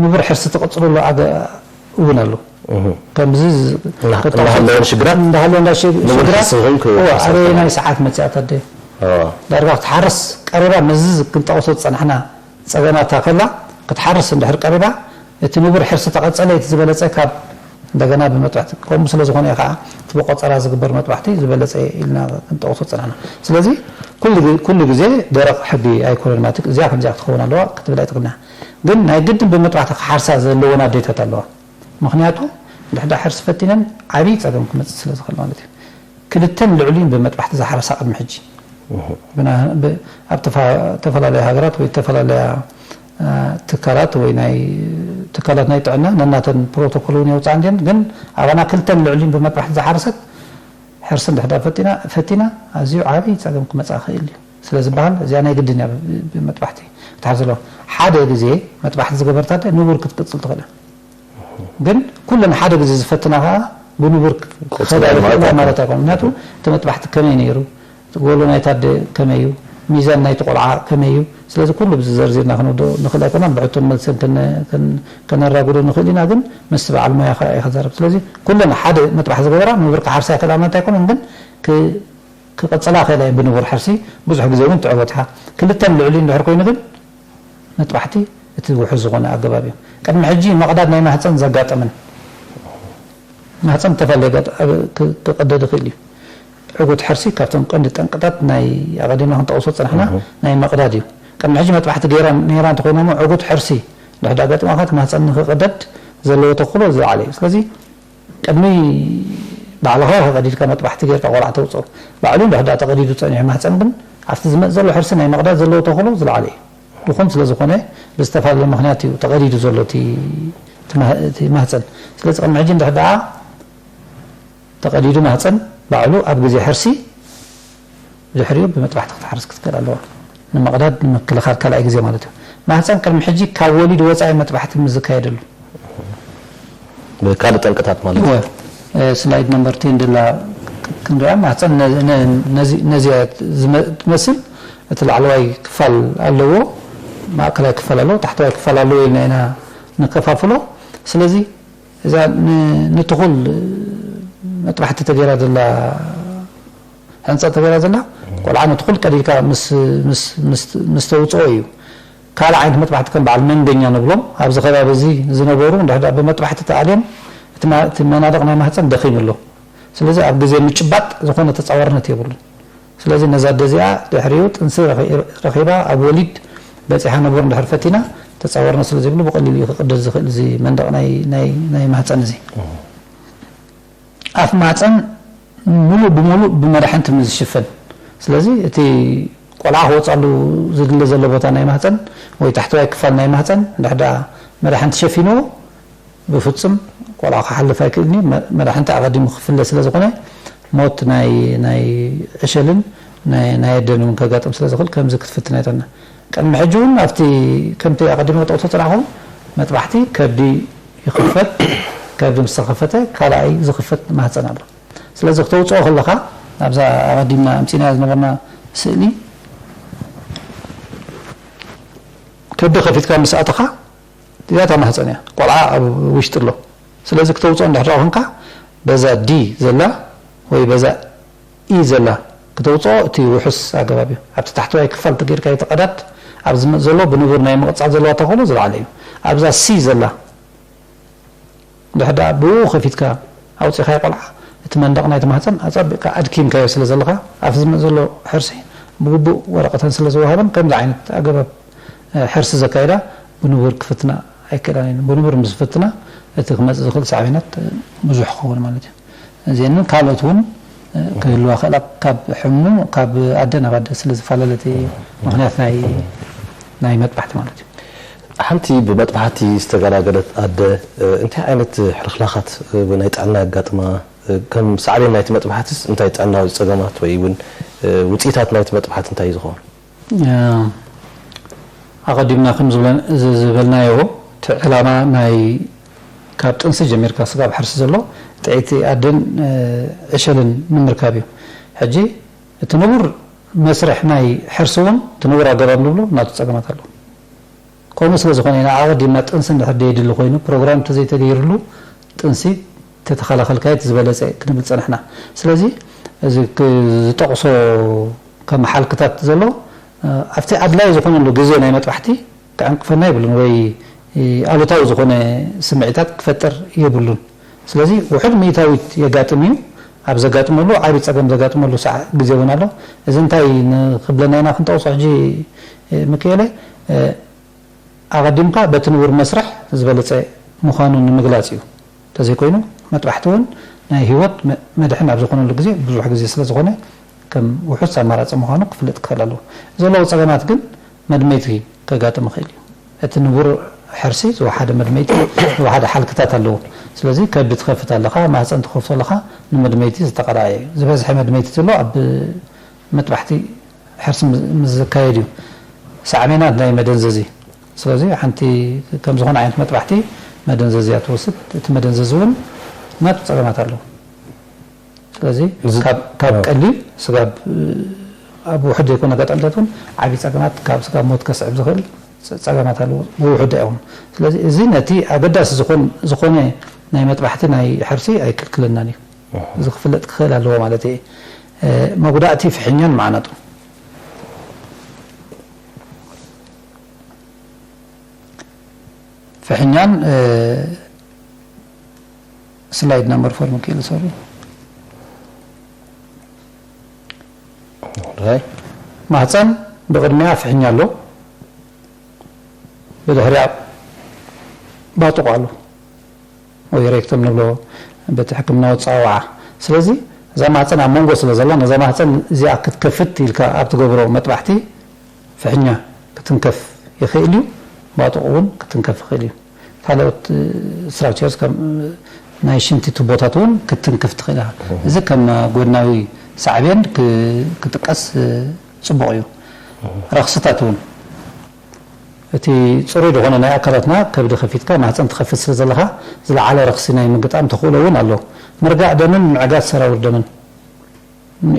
ንቡር ሕርሲ ትቕጽለሉ ኣገ እውን ኣሎ። ከምዚ እናሃለወን ሽግራት እንዳሃለወ እንዳ ሽግራት ንቡር ሕርሲ ክኸውን ኣበየናይ ሰዓት መጽኣት ኣደ ዳርጋ ክትሓርስ ቀሪባ ምስዚ ክንጠቕሶ ዝጸናሕና ጸገማታ ከላ ክትሓርስ እንድሕር ቀሪባ እቲ ንቡር ሕርሲ ተቐጸለ እቲ ዝበለጸ ካብ እንደገና ብመጥባሕቲ ከምኡ ስለ ዝኾነ እዩ ከዓ እቲ ብቆጸራ ዝግበር መጥባሕቲ ዝበለጸ ኢልና ክንጠቕሶ ዝጸናሕና። ስለዚ ኩሉ ግዜ ደረቕ ሕጊ ኣይኮነን ማለት እዚኣ ከምዚኣ ክትኸውን ኣለዋ ክትብል ኣይትኽእልና። ግን ናይ ግድን ብመጥባሕቲ ክሓርሳ ዘለወን ኣዴታት ኣለዋ። ምኽንያቱ እንድሕዳ ሕርሲ ፈቲነን ዓብዪ ፀገም ክመፅእ ስለ ዝኽእል ማለት እዩ። ክልተን ልዕሊን ብመጥባሕቲ ዝሓረሳ ቅድሚ ሕጂ ኣብ ዝተፈላለያ ሃገራት ወይ ዝተፈላለያ ትካላት ወይ ናይ ትካላት ናይ ጥዕና ነናተን ፕሮቶኮል እውን የውፅኣ እንዲን። ግን ኣባና ክልተን ልዕሊን ብመጥባሕቲ ዝሓረሰት ሕርሲ እንድሕዳ ፈቲና ኣዝዩ ዓብዪ ፀገም ክመፅእ ክእል እዩ ስለ ዝበሃል እዚኣ ናይ ግድን እያ ብመጥባሕቲ ክትሓር ዘለዋ። ሓደ ግዜ መጥባሕቲ ዝገበርታ ንቡር ክትቅፅል ትኽእል። ግን ኩለን ሓደ ግዜ ዝፈትና ከዓ ብንቡር ክኸዳ ማለት ኣይኮነ። ምክንያቱ እቲ መጥባሕቲ ከመይ ነይሩ፣ እቲ ጎሎ ናይታ ኣደ ከመይ እዩ፣ ሚዛን ናይቲ ቆልዓ ከመይ እዩ። ስለዚ ኩሉ ብዚ ዘርዚርና ክንወዶ ንኽእል ኣይኮናን። ብሕቶን መልስን ከነራጉዶ ንኽእል ኢና፣ ግን ምስ በዓል ሞያ ከዓ ይኸዛረብ። ስለዚ ኩለን ሓደ መጥባሕ ዝገበራ ንቡር ክሓርሳ ይኽእላ ማለት ኣይኮነን፣ ግን ክቐፅላ ክእላ እየን ብንቡር ሕርሲ። ብዙሕ ግዜ እውን ትዕወት ኢኻ። ክልተን ልዕሊ እንድሕር ኮይኑ ግን መጥባሕቲ እቲ ውሑስ ዝኾነ ኣገባብ እዩ። ቅድሚ ሕጂ መቕዳድ ናይ ማህፀን ዘጋጠመን ማህፀን ተፈላለየ ክቐደድ ይኽእል እዩ። ዕጉት ሕርሲ ካብቶም ቀንዲ ጠንቅታት ናይ ኣቐዲምና ክንጠቕሶ ዝፀናሕና ናይ መቕዳድ እዩ። ቅድሚ ሕጂ መጥባሕቲ ገይራ ነይራ እንተኮይና እሞ ዕጉት ሕርሲ ድሕዳ ገጢማካ እቲ ማህፀን ንክቕደድ ዘለዎ ተኽእሎ ዝለዓለ እዩ። ስለዚ ቅድሚ ባዕልኻ ኢኻ ቀዲድካ መጥባሕቲ ጌርካ ቆልዓ ተውፅኦ። ባዕሉ እንድሕዳ ተቐዲዱ ፀኒሑ ማህፀን ግን ኣብቲ ዝመፅ ዘሎ ሕርሲ ናይ መቕዳድ ዘለዎ ተኽእሎ ዝለዓለ እዩ። ድኹም ስለ ዝኾነ ብዝተፈላለየ ምኽንያት እዩ ተቐዲዱ ዘሎ እቲ ማህፀን። ስለዚ ቅድሚ ሕጂ እንድሕዳ ተቐዲዱ ማህፀን ባዕሉ ኣብ ግዜ ሕርሲ ድሕሪኡ ብመጥባሕቲ ክትሓርስ ክትክእል ኣለዋ። ንምቕዳድ ንምክልኻል ካልኣይ ግዜ ማለት እዩ። ማህፀን ቅድሚ ሕጂ ካብ ወሊድ ወፃኢ መጥባሕቲ ምስ ዝካየደሉ ብካልእ ጠንቅታት ማለት እዩ። ስላይድ ነምበር ቴን ደላ ክንሪኣ ማህፀን ነዚያ ትመስል እቲ ላዕለዋይ ክፋል ኣለዎ፣ ማእከላይ ክፋል ኣለዎ፣ ታሕተዋይ ክፋል ኣለዎ ኢልና ኢና ንከፋፍሎ። ስለዚ እዛ ንትኹል መጥባሕቲ ተገይራ ዘላ ሕንፀት ተገይራ ዘላ ቆልዓ ንትኹል ቀዲድካ ምስ ተውፅኦ እዩ። ካልእ ዓይነት መጥባሕቲ ከም በዓል መንገኛ ንብሎም ኣብዚ ከባቢ እዚ ዝነበሩ እንድሕዳ ብመጥባሕቲ ተኣልዮም እቲ መናድቕ ናይ ማህፀን ደኺሙ ኣሎ። ስለዚ ኣብ ግዜ ምጭባጥ ዝኾነ ተፃዋርነት የብሉን። ስለዚ ነዛ ኣደ እዚኣ ድሕሪኡ ጥንሲ ረኺባ ኣብ ወሊድ በፂሓ ንቡር እንድሕር ፈቲና ተፃዋርነት ስለ ዘይብሉ ብቐሊሉ እዩ ክቕደድ ዝኽእል እዚ መንደቕ ናይ ማህፀን እዚ። ኣፍ ማህፀን ሙሉእ ብሙሉእ ብመዳሕንቲ ምስ ዝሽፈን፣ ስለዚ እቲ ቆልዓ ክወፅኣሉ ዝድለ ዘሎ ቦታ ናይ ማህፀን ወይ ታሕተዋይ ክፋል ናይ ማህፀን እንድሕዳ መዳሕንቲ ሸፊንዎ ብፍፁም ቆልዓ ክሓልፍ ኣይክእልን እዩ። መዳሕንቲ ኣቐዲሙ ክፍለ ስለ ዝኾነ ሞት ናይ ዕሸልን ናይ ኣደን እውን ከጋጥም ስለ ዝኽእል ከምዚ ክትፍትን ኣይጠና። ቅድሚ ሕጂ እውን ኣብቲ ከምቲ ኣቐዲመ ክጠቕሶ ዝፀናሕኹ መጥባሕቲ ከብዲ ይኽፈት፣ ከብዲ ምስ ተኸፈተ ካልኣይ ዝኽፈት ማህፀን ኣሎ። ስለዚ ክተውፅኦ ከለኻ ኣብዛ ኣቐዲምና ኣምፂእናያ ዝነበርና ስእሊ ከብዲ ከፊትካ ምስ ኣተኻ እዚኣ እታ ማህፀን እያ፣ ቆልዓ ኣብ ውሽጢ ኣሎ። ስለዚ ክተውፅኦ እንድሕር ደኣ ኮንካ በዛ ዲ ዘላ ወይ በዛ ኢ ዘላ ክተውፅኦ እቲ ውሑስ ኣገባብ እዩ። ኣብቲ ታሕተዋይ ክፋል ተገይርካ እቲ ቀዳድ ኣብ ዝመፅ ዘሎ ብንቡር ናይ ምቕፃል ዘለዋ ተኽእሎ ዝለዓለ እዩ። ኣብዛ ሲ ዘላ እንድሕር ደኣ ብኡ ከፊትካ ኣውፂእካዮ ቆልዓ እቲ መንደቕ ናይቲ ማህፀን ኣፀቢቕካ ኣድኪምካዮ ስለ ዘለኻ ኣብቲ ዝመፅ ዘሎ ሕርሲ ብግቡእ ወረቐተን ስለ ዝወሃበን ከምዚ ዓይነት ኣገባብ ሕርሲ ዘካይዳ ብንቡር ክፍትና ኣይክእላን እየን። ብንቡር ምስ ዝፍትና እቲ ክመፅእ ዝኽእል ሳዕቤናት ብዙሕ ክኸውን ማለት እዩ። እዚአንን ካልኦት እውን ክህልዋ ክእላ ካብ ሕሙ ካብ ኣደ ናብ ኣደ ስለ ዝፈላለ እቲ ምኽንያት ናይ ናይ መጥባሕቲ ማለት እዩ። ሓንቲ ብመጥባሕቲ ዝተገላገለት ኣደ እንታይ ዓይነት ሕልኽላኻት ናይ ጥዕና የጋጥማ? ከም ሳዕቤን ናይቲ መጥባሕትስ እንታይ ጥዕናዊ ጸገማት ወይ እውን ውጽኢታት ናይቲ መጥባሕቲ እንታይ እዩ ዝኸውን? ኣቐዲምና ከም ዝበልናዮ እቲ ዕላማ ናይ ካብ ጥንሲ ጀሚርካ ስጋብ ሕርሲ ዘሎ ጥዕይቲ ኣደን ዕሸልን ንምርካብ እዩ። ሕጂ እቲ ንቡር መስርሕ ናይ ሕርሲ እውን እቲ ንቡር ኣገባብ ንብሎ ናቱ ጸገማት ኣለዎ። ከምኡ ስለ ዝኾነ ኢና ኣቐዲምና ጥንሲ እንድሕር ደየድሊ ኮይኑ ፕሮግራም እንተዘይተገይርሉ ጥንሲ ተተኸላኸልካዮ እቲ ዝበለጸ ክንብል ጸናሕና። ስለዚ እዚ ዝጠቕሶ ከም ሓልክታት ዘሎ ኣብቲ ኣድላይ ዝኾነሉ ግዜ ናይ መጥባሕቲ ክዕንቅፈና የብሉን ወይ ኣሉታዊ ዝኾነ ስምዒታት ክፈጥር የብሉን። ስለዚ ውሑድ ሚእታዊት የጋጥም እዩ። ኣብ ዘጋጥመሉ፣ ዓቢ ጸገም ዘጋጥመሉ ሰዓ-፣ ግዜ እውን ኣሎ። እዚ እንታይ ንኽብለና ኢና ክንጠቕሶ ሕጂ፣ እ፣ ምክኤለ፣ እ፣ ኣቐዲምካ በቲ ንቡር መስርሕ ዝበለጸ ምዃኑ ንምግላጽ እዩ። እንተዘይኮይኑ፣ መጥባሕቲ እውን ናይ ህይወት መ-፣ መድሕን ኣብ ዝኾነሉ ግዜ፣ ብዙሕ ግዜ ስለ ዝኾነ፣ ከም ውሑስ ኣማራጺ ምዃኑ ክፍለጥ ክኽእል ኣለዎ። ዘለዉ ጸገማት ግን መድመይቲ ከጋጥም ይኽእል እዩ። እቲ ንቡር ሕርሲ ዝወሓደ መድመይቲ፣ ዝወሓደ ሓልክታት ኣለዎ። ስለዚ ከብዲ ትኸፍት ኣለኻ፣ ማህፀን ትኸፍቶ ኣለኻ፣ ንመድመይቲ ዝተቐላየ እዩ። ዝበዝሐ መድመይቲ ዘሎ ኣብ መጥባሕቲ ሕርሲ ምስ፣ ምስ ዝካየድ እዩ። ሳዕቤናት ናይ መደንዘዚ። ስለዚ ሓንቲ ከም ዝኾነ ዓይነት መጥባሕቲ መደንዘዚ እያ ትወስድ። እቲ መደንዘዚ እውን ናቱ ጸገማት ኣለዎ። ስለዚ እዚ ካብ፣ ካብ ኣዎ። ቀሊል ስጋብ፣ ኣብ ውሑድ ዘይኮነ ኣጋጣሚታት እውን ዓብዪ ጸገማት፣ ካብ ስጋብ ሞት ከስዕብ ዝኽእል ጸ-፣ ጸገማት ኣለዎ። ብውሑድ ኣይኹን። ስለዚ እዚ ነቲ ኣገዳሲ ዝኾን-፣ ዝኾነ ናይ መጥባሕቲ ናይ ሕርሲ ኣይክልክለናን እዩ። ኣሃ። እዚ ክፍለጥ ክኽእል ኣለዎ ማለት እየ። እ፣ መጉዳእቲ ፍሕኛን ማዕናጡ። ፍሕኛን፣ እ፣ ስላይድ ናምበር ፎር ምክኢል፣ ሶሪ። ራይ። ማህፀን ብቕድሚያ ፍሕኛ ኣሎ፣ ብድሕሪያ ባጡቕ ኣሎ፣ ወይ ሬክቶም ንብሎ በቲ ሕክምናዊ ኣጸዋውዓ። ስለዚ እዛ ማህፀን ኣብ መንጎ ስለ ዘላ፣ ነዛ ማህፀን እዚኣ ክትከፍት ኢልካ ኣብ ትገብሮ መጥባሕቲ ፍሕኛ ክትንከፍ ይኽእል እዩ፣ ባጡቕ እውን ክትንከፍ ይኽእል እዩ። ካልኦት፣ እ፣ ስትራክቸርስ ከም፣ እ፣ ናይ ሽንቲ ቱቦታት እውን ክትንክፍ ትኽእል ኢኻ። እህ። እዚ ከም ጎድናዊ ሳዕቤን ክ-፣ ክጥቀስ፣ እ፣ ጽቡቕ እዩ። እህ። ረኽስታት እውን እቲ ጽሩይ ዝኾነ ናይ ኣካላትና ከብዲ ከፊትካ ማህፀን ትኸፍት ስለ ዘለኻ ዝለዓለ ረኽሲ ናይ ምግጣም ተኽእሎ እውን ኣሎ። ምርጋእ ደምን ምዕጋት ሰራውር ደምን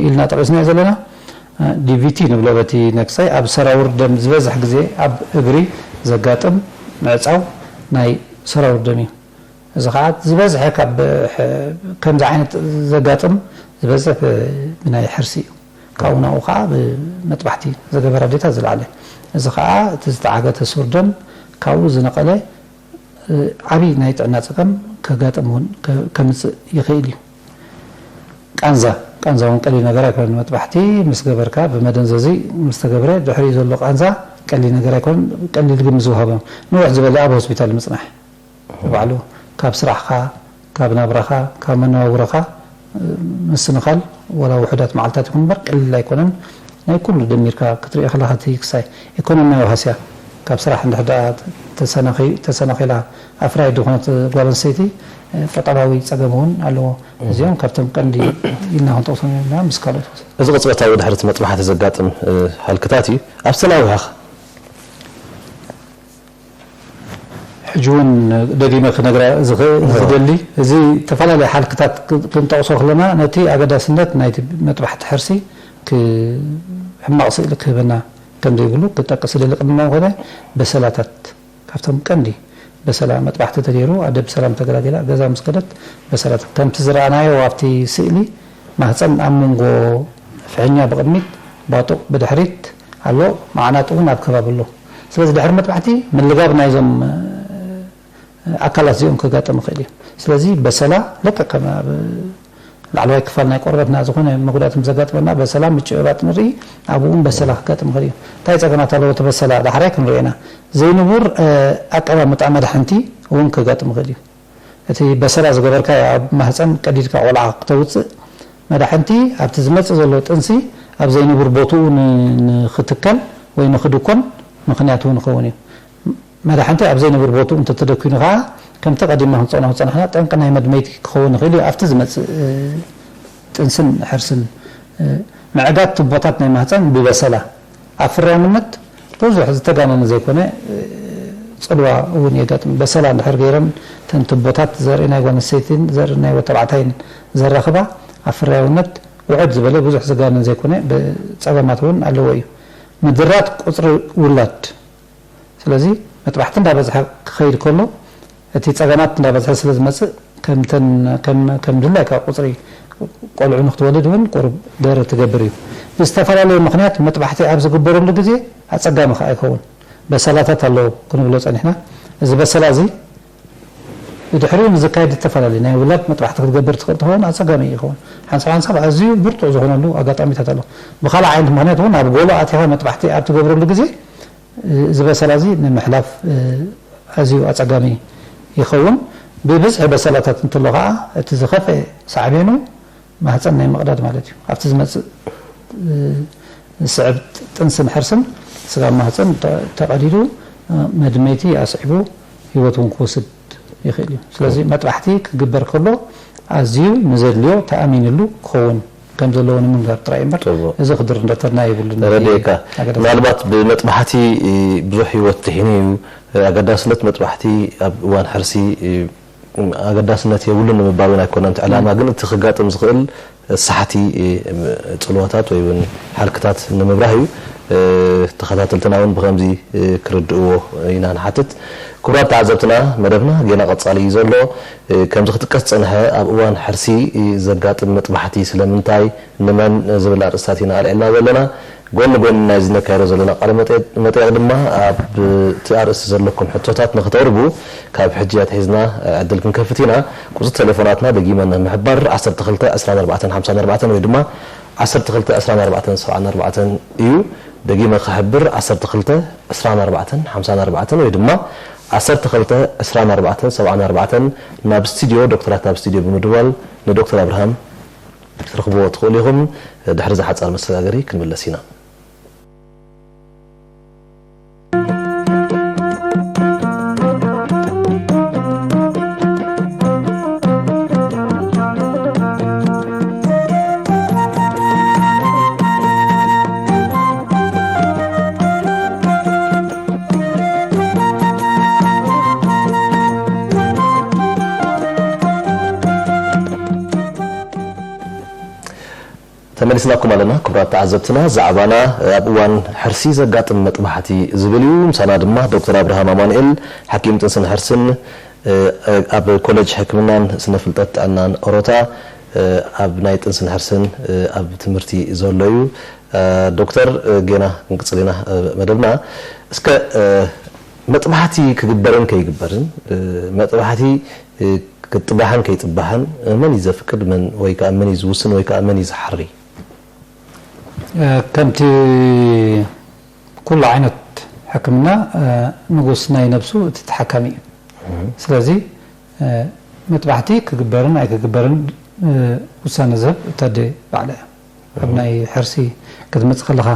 ኢልና ጠቒስናዮ ዘለና፣ እ፣ ዲ ቪ ቲ ንብሎ በቲ ነክሳይ ኣብ ሰራውር ደም ዝበዝሕ ግዜ ኣብ እግሪ ዘጋጥም ምዕጻው ናይ ሰራውር ደም እዩ። እዚ ኸዓ ዝበዝሐ ካብ ሕ-፣ ከምዚ ዓይነት ዘጋጥም ዝበዝሕ ብ-፣ ብናይ ሕርሲ እዩ። ካብኡ ናብኡ ኸዓ ብመጥባሕቲ ዝገበረ ኣዴታት ዝለዓለ። እዚ ኸዓ እቲ ዝተዓገተ ሱር ደም ካብኡ ዝነቐለ፣ እ፣ ዓብዪ ናይ ጥዕና ጸገም ከጋጥም እውን ከ-፣ ከምጽእ ይኽእል እዩ። ቃንዛ፣ ቃንዛ እውን ቀሊል ነገር ኣይኮነን። መጥባሕቲ ምስ ገበርካ፣ ብመደንዘዚ ምስ ተገብረ፣ ድሕሪኡ ዘሎ ቃንዛ ቀሊል ነገር ኣይኮነን። ቀሊል ግን ዝወሃቦ፣ ንውሕ ዝበለ ኣብ ሆስፒታል ምጽናሕ፣ ባዕሉ ካብ ስራሕኻ፣ ካብ ናብራኻ፣ ካብ መነባብሮኻ፣ እ፣ ምስንኻል፣ ወላ ውሑዳት መዓልታት ይኹን እምበር ቀሊል ኣይኮነን። ናይ ኩሉ ደሚርካ ክትሪኦ ከለኻ፣ እቲ ክሳይ ኢኮኖሚያዊ ሃስያ፣ ካብ ስራሕ እንድሕር ደኣ ተሰናኺ-፣ ተሰናኺላ፣ ኣፍራይት ዝኾነት ጓል ኣንስተይቲ፣ እ፣ ቀጠባዊ ጸገም እውን ኣለዎ። እዚኦም ካብቶም ቀንዲ ኢልና ክንጠቕሶም ኢና፣ ምስ ካልኦት። እዚ ቅጽበታዊ ድሕሪ እቲ መጥባሕቲ ዘጋጥም፣ እ፣ ሃልክታት እዩ። ኣብ ዝተናውሐ ኸ? ሕጂ እውን ደጊመ ክነግራ ዝኽ-፣ እዎ። ዝደሊ፣ እዚ ዝተፈላለዩ ሓልክታት ክ-፣ ክንጠቕሶ ከለና፣ ነቲ ኣገዳስነት ናይቲ መጥባሕቲ ሕርሲ ክ-፣ ሕማቕ ስእሊ ክህበና ከም ዘይብሉ ክጠቅስ እደሊ። ቅድሚ ምዃነ በሰላታት፣ ካብቶም ቀንዲ በሰላ፣ መጥባሕቲ ተገይሩ፣ ኣደ ብሰላም ተገላጊላ፣ ገዛ ምስ ከደት፣ በሰላታት ከምቲ ዝረኣናዮ ኣብቲ ስእሊ፣ ማህፀን ኣብ መንጎ ፍሕኛ ብቕድሚት፣ ባጡቕ ብድሕሪት ኣሎ፣ ማዕናጡ እውን ኣብ ከባቢ ኣሎ። ስለዚ ድሕሪ መጥባሕቲ ምልጋብ ናይዞም፣ እ፣ ኣካላት እዚኦም ከጋጥም ይኽእል እዩ። ስለዚ በሰላ ልክዕ ከም ኣብ ላዕለዋይ ክፋል ናይ ቆርበትና ዝኾነ መጉዳእቲ ምስ ዘጋጥመና በሰላ ምጭብባጥ ንርኢ፣ ኣብኡ እውን በሰላ ክጋጥም ይኽእል እዩ። እንታይ ጸገማት ኣለዎ እቲ በሰላ? ዳሕራይ ክንሪኦ ኢና። ዘይንቡር፣ እ፣ ኣቀማምጣ መድሓንቲ እውን ከጋጥም ይኽእል እዩ። እቲ በሰላ ዝገበርካዮ ኣብ ማህፀን ቀዲድካ ቆልዓ ክተውፅእ፣ መድሓንቲ ኣብቲ ዝመፅእ ዘሎ ጥንሲ ኣብ ዘይንቡር ቦትኡ ን-፣ ንኽትከል ወይ ንኽድኮን ምኽንያት እውን ይኸውን እዩ። መድሓንቲ ኣብ ዘይንቡር ቦትኡ እንተተደኪኑ ኸዓ፣ ከምቲ ቀዲምና ክንፀቕኖ ዝፀናሕና ጠንቂ ናይ መድመይቲ ክኸውን ይኽእል እዩ። ኣብቲ ዝመፅእ፣ እ፣ ጥንስን ሕርስን፣ እ፣ ምዕጋት ቱቦታት ናይ ማህፀን ብበሰላ ኣብ ፍርያምነት ብዙሕ ዝተጋነነ ዘይኮነ፣ እ፣ ጽልዋ እውን የጋጥም። በሰላ እንድሕር ገይረን እተን ቱቦታት ዘርኢ ናይ ጓል ኣንስተይትን ዘርኢ ናይ ወዲ ተባዕታይን ዘራኽባ ኣብ ፍርያውነት ውዕድ ዝበለ ብዙሕ ዝጋነን ዘይኮነ ብ-፣ ጸገማት እውን ኣለዎ እዩ። ምድራት ቁጽሪ ውላድ። ስለዚ መጥባሕቲ እንዳበዝሐ ክኸይድ ከሎ እቲ ጸገማት እንዳበዝሐ ስለ ዝመጽእ፣ ከምተን፣ ከም፣ ከም ድላይካ ቁጽሪ ቆልዑ ንክትወልድ እውን ቁሩብ ደረ ትገብር እዩ። ብዝተፈላለየ ምኽንያት መጥባሕቲ ኣብ ዝግበረሉ ግዜ ኣጸጋሚ ከኣ ይኸውን። በሰላታት ኣለዉ ክንብሎ ጸኒሕና። እዚ በሰላ እዚ ብድሕሪኡ ንዝካየድ ዝተፈላለዩ ናይ ውላድ መጥባሕቲ ክትገብር ትኽእል ትኸውን ኣጸጋሚ ይኸውን። ሓንሳብ ሓንሳብ ኣዝዩ ብርቱዕ ዝኾነሉ ኣጋጣሚታት ኣሎ። ብኻልእ ዓይነት ምኽንያት እውን ኣብ ጎሎ ኣቲኻ መጥባሕቲ ኣብ ትገብረሉ ግዜ እዚ በሰላ እዚ ንምሕላፍ ኣዝዩ ኣጸጋሚ ይኸውን። ብብዝሒ በሰላታት እንተሎ ከዓ እቲ ዝኸፍአ ሳዕቤኑ ማህፀን ናይ ምቕዳድ ማለት እዩ። ኣብቲ ዝመፅእ ዝስዕብ ጥንስን ሕርስን ስጋብ ማህፀን ተቐዲዱ መድመይቲ ኣስዒቡ ህይወት እውን ክወስድ ይኽእል እዩ። ስለዚ መጥባሕቲ ክግበር ከሎ ኣዝዩ ንዘድልዮ ተኣሚንሉ ክኸውን ከም ዘለዎ ንምንጋር ጥራይ እምበር እዚ ክድር እንዳተርና የብሉን። ተረድኤካ። ምናልባት ብመጥባሕቲ ብዙሕ ህይወት ድሒኑ እዩ። ኣገዳስነት መጥባሕቲ ኣብ እዋን ሕርሲ ኣገዳስነት የብሉን ንምባል እውን ኣይኮነን እቲ ዕላማ፣ ግን እቲ ክጋጥም ዝኽእል ሳሕቲ ጽልዋታት ወይ እውን ሓልክታት ንምብራህ እዩ። ተኸታተልትና እውን ብኸምዚ ክርድእዎ ኢና ንሓትት። ክቡራት ተዓዘብትና፣ መደብና ጌና ቀጻሊ እዩ ዘሎ። ከምዚ ክጥቀስ ዝጸንሐ ኣብ እዋን ሕርሲ ዘጋጥም መጥባሕቲ ስለምንታይ፣ ንመን ዝብል ኣርእስታት ኢና ኣልዒልና ዘለና። ጎኒ ጎኒ ናይዚ ነካይዶ ዘለና ቃለ መጠየቅ ድማ ኣብቲ ኣርእስቲ ዘለኩም ሕቶታት ንክተቅርቡ ካብ ሕጂ ኣትሒዝና ዕድል ክንከፍት ኢና። ቁፅሪ ቴሌፎናትና ደጊመ ንምሕባር ዓሰርተ ክልተ ዕስራን ኣርባዕተን ሓምሳን ኣርባዕተን ወይ ድማ ዓሰርተ ክልተ ዕስራን ኣርባዕተን ሰብዓን ኣርባዕተን እዩ። ደጊመ ክሕብር ዓሰርተ ክልተ ዕስራን ኣርባዕተን ሓምሳን ኣርባዕተን ወይ ድማ ዓሰርተ ክልተ ዕስራን ኣርባዕተን ሰብዓን ኣርባዕተን ናብ ስቱድዮ ዶክተራት ናብ ስቱድዮ ብምድዋል ንዶክተር ኣብርሃም ክትረኽብዎ ትኽእሉ ኢኹም። ድሕሪ እዚ ሓጻር መሰጋገሪ ክንምለስ ኢና። ተመሊስናኩም ኣለና ክቡራት ተዓዘብትና። ዛዕባና ኣብ እዋን ሕርሲ ዘጋጥም መጥባሕቲ ዝብል እዩ። ምሳና ድማ ዶክተር ኣብርሃም ኣማኑኤል፣ ሓኪም ጥንስን ሕርስን ኣብ ኮሌጅ ሕክምናን ስነ ፍልጠት ጥዕናን ኦሮታ ኣብ ናይ ጥንስን ሕርስን ኣብ ትምህርቲ ዘሎ እዩ። ዶክተር፣ ጌና ክንቅጽል ኢና መደብና። እስከ መጥባሕቲ ክግበርን ከይግበርን፣ መጥባሕቲ ክጥባሕን ከይጥባሕን መን እዩ ዘፍቅድ፣ መን ወይ ከዓ መን እዩ ዝውስን ወይ ከዓ መን እዩ ዝሓሪ? ከምቲ ኩሉ ዓይነት ሕክምና ንጉስ ናይ ነብሱ እቲ ተሓካሚ እዩ። ስለዚ መጥባሕቲ ክግበርን ኣይክግበርን ውሳነ ዝህብ እታ ኣደ ባዕላ እያ። ኣብ ናይ ሕርሲ ክትመጽእ ከለኻ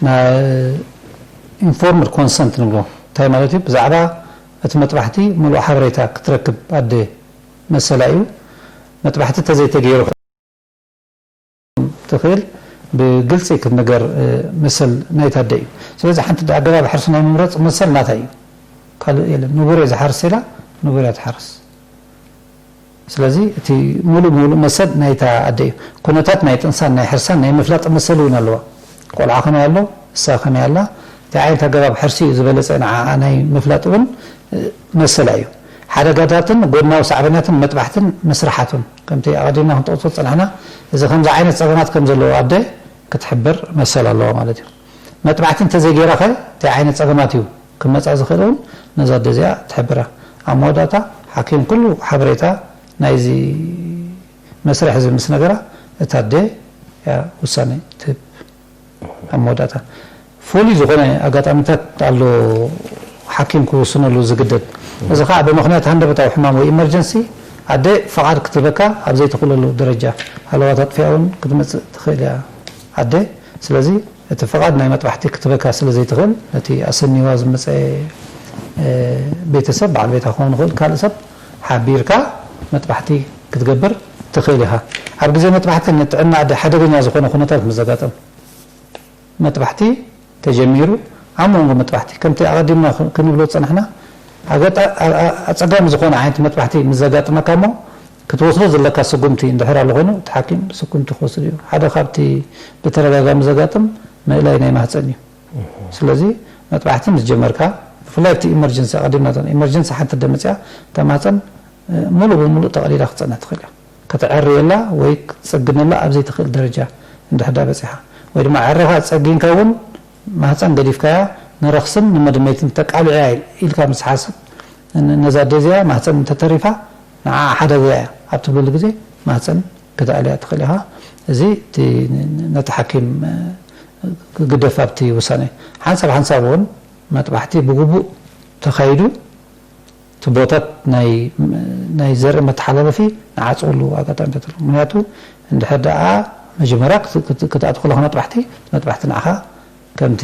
ናይ ኢንፎርምድ ኮንሰንት ንብሎ እንታይ ማለት እዩ? ብዛዕባ እቲ መጥባሕቲ ምሉእ ሓበሬታ ክትረክብ ኣደ መሰላ እዩ። መጥባሕቲ ተዘይተገይሩ ትኽእል ብግልፂ ክትነገር መሰል ናይታ ኣደ እዩ። ስለዚ ሓንቲ ኣገባብ ሕርሲ ናይ ምምራፅ መሰል ናታ እዩ። ካልእ የለን። ንቡር እየ ዝሓርስ ኢላ ንቡር እያ ትሓርስ። ስለዚ እቲ ሙሉእ ብሙሉእ መሰል ናይታ ኣደ እዩ። ኩነታት ናይ ጥንሳን ናይ ሕርሳን ናይ ምፍላጥ መሰል እውን ኣለዋ። ቆልዓ ከመይ ኣሎ፣ እሳ ከመይ ኣላ፣ እንታይ ዓይነት ኣገባብ ሕርሲ እዩ ዝበለፀ ንዓኣ ናይ ምፍላጥ እውን መሰላ እዩ። ሓደጋታትን ጎድናዊ ሳዕቤናትን መጥባሕትን ምስርሓቱን ከምቲ ኣቐዲምና ክንጠቕሶ ዝፀናሕና እዚ ከምዚ ዓይነት ፀገማት ከም ዘለዎ ኣደ ክትሕብር መሰል ኣለዋ ማለት እዩ። መጥባሕቲ እንተዘይገይራ ኸ እንታይ ዓይነት ፀገማት እዩ ክመፃ ዝኽእል እውን ነዛ ኣደ እዚኣ ትሕብራ። ኣብ መወዳእታ ሓኪም ኩሉ ሓበሬታ ናይዚ መስርሕ እዚ ምስ ነገራ እታ ኣደ እያ ውሳነ ትህብ። ኣብ መወዳእታ ፍሉይ ዝኾነ ኣጋጣሚታት ኣሎ ሓኪም ክውስነሉ ዝግደድ። እዚ ከዓ ብምኽንያት ሃንደበታዊ ሕማም ወይ ኢመርጀንሲ ኣደ ፍቓድ ክትህበካ ኣብ ዘይትኽእለሉ ደረጃ ሃለዋት ኣጥፊኣ እውን ክትመፅእ ትኽእል እያ ኣደ። ስለዚ እቲ ፍቓድ ናይ መጥባሕቲ ክትህበካ ስለ ዘይትኽእል ነቲ ኣሰኒዋ ዝመፀ ቤተሰብ በዓል ቤታ ክኸውን ይኽእል ካልእ ሰብ ሓቢርካ መጥባሕቲ ክትገብር ትኽእል ኢኻ። ኣብ ግዜ መጥባሕቲ ንጥዕና ኣደ ሓደገኛ ዝኾነ ኩነታት ምስ ዘጋጥም መጥባሕቲ ተጀሚሩ ኣብ መንጎ መጥባሕቲ ከምቲ ኣቐዲምና ክንብሎ ዝጸናሕና ኣጸጋሚ ዝኾነ ዓይነት መጥባሕቲ ምስ ዘጋጥመካ እሞ ክትወስዶ ዘለካ ስጉምቲ እንድሕር ኣሎ ኮይኑ እቲ ሓኪም ስጉምቲ ክወስድ እዩ። ሓደ ካብቲ ብተደጋጋሚ ዘጋጥም ምእላይ ናይ ማህፀን እዩ። ስለዚ መጥባሕቲ ምስ ጀመርካ ብፍላይ ኣብቲ ኢመርጀንሲ ኣቐዲምና ኢመርጀንሲ ሓንቲ ደመፅያ እታ ማህፀን ሙሉእ ብሙሉእ ጠቕሊላ ክትፀንሕ ትኽእል እያ። ክትዕርየላ ወይ ክትፀግነላ ኣብ ዘይትኽእል ደረጃ እንድሕር ዳ በፂሓ ወይ ድማ ዕሪኻ ፀጊንካ እውን ማህፀን ገዲፍካያ ንረኽስን ንመድመይትን ተቃሊዐያ ኢልካ ምስ ሓስብ ን- ነዛ ኣደ እዚኣ ማህፀን እንተተሪፋ ንዓ ሓደጋ እያ ኣብ ትብለሉ ግዜ ማህፀን ክተኣልያ ትኽእል ኢኻ። እዚ እቲ ን- ነቲ ሓኪም እ፣ ክግደፍ ኣብቲ ውሳኔ። ሓንሳብ ሓንሳብ እውን መጥባሕቲ ብግቡእ ተኻይዱ እቲ ቦታት ናይ ናይ ዘርኢ መተሓላለፊ ንዓፅወሉ ኣጋጣሚታት ኣለዉ። ምክንያቱ እንድሕር ደኣ መጀመርያ ክት- ክት- ክትኣትው ከለኻ መጥባሕቲ መጥባሕቲ ንዓኻ ከምቲ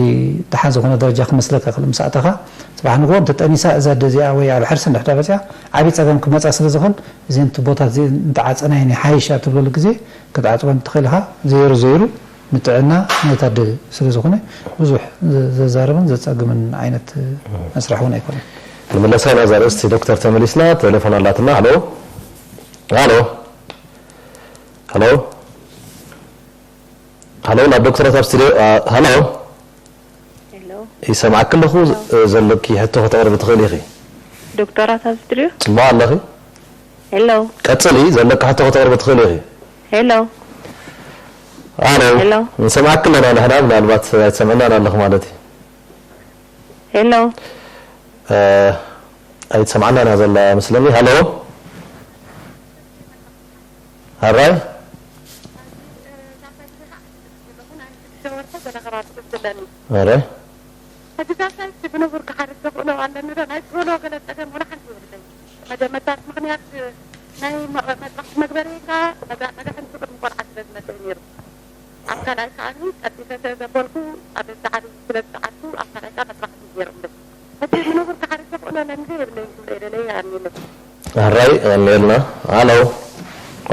ደሓን ዝኾነ ደረጃ ክመስለካ ክእል ምስ ኣተኻ፣ ጽባሕ ንግሆ እንተ ጠኒሳ እዛ ኣደ እዚኣ ወይ ኣብ ሕርሲ እንድሕር ዳኣ በጺሓ ዓቢ ጸገም ክመጻ ስለ ዝኽእል እዘን እቲ ቦታት እዚኤን እንተ ዓጸናየን ይሓይሽ ኣብ ትብለሉ ግዜ ክትዓጽወን ትኽእል ኢኻ። ዘይሩ ዘይሩ ንጥዕና ናይታ ኣደ ስለ ዝኾነ ብዙሕ ዘ- ዘዛርብን ዘጸግምን ዓይነት መስርሕ እውን ኣይኮነን። ንመለሳ ናብዛ ርእስቲ ዶክተር ተመሊስና ቴሌፎን ኣላትና። ሃሎ ሃሎ ሃሎ ሃሎ ናብ ዶክተራት ኣብ ስቱድዮ። ሃሎ ሄሎ ይሰምዓኪ ኣለኹ። ዘለኪ ሕቶ ከተቕርቢ ትኽእሊ ኢኺ። ዶክተራት ኣብ ስቱድዮ ጽቡቕ ኣለኺ። ሄሎ ቀጽሊ። ዘለኪ ሕቶ ከተቕርቢ ትኽእሊ ኢኺ። ሄሎ ኣሎ ሄሎ። ንሰምዓኪ ኣለና ንሕና። ምናልባት ኣይትሰምዕናን ኣለኺ ማለት እዩ። ሄሎ እ፣ ኣይትሰምዓናን እያ ዘላ መስለኒ። ሃሎ ኣራይ ኣራይ ሕጂ ጋሻ እስኪ ብንቡር ክሓርስ ተኽእሎ ኣለኒ ዶ ናይ ክህሎ ገለ ጸገም ወላ ሓንቲ የብለይ። መደመታት ምኽንያት ናይ መጥባሕቲ መግበሪ ከኣ መድሓኒት ቅድሚ ቆልዓ ስለ ዝመጸ እዩ ነይሩ። ኣብ ካልኣይ ከኣ ቀልጢፈ ስለ ዘበልኩ ኣብ ዳዕሪ ስለ ዝጸዓርኩ ኣብ ካልኣይ ከኣ መጥባሕቲ ገይሮምለይ። ሕጂ ብንቡር ክሓርስ ተኽእሎ ኣለኒ ዶ የብለይን ክብሎ እየ ደለየ። ኣሜን። ኣራይ ቀኒልና። ኣሎ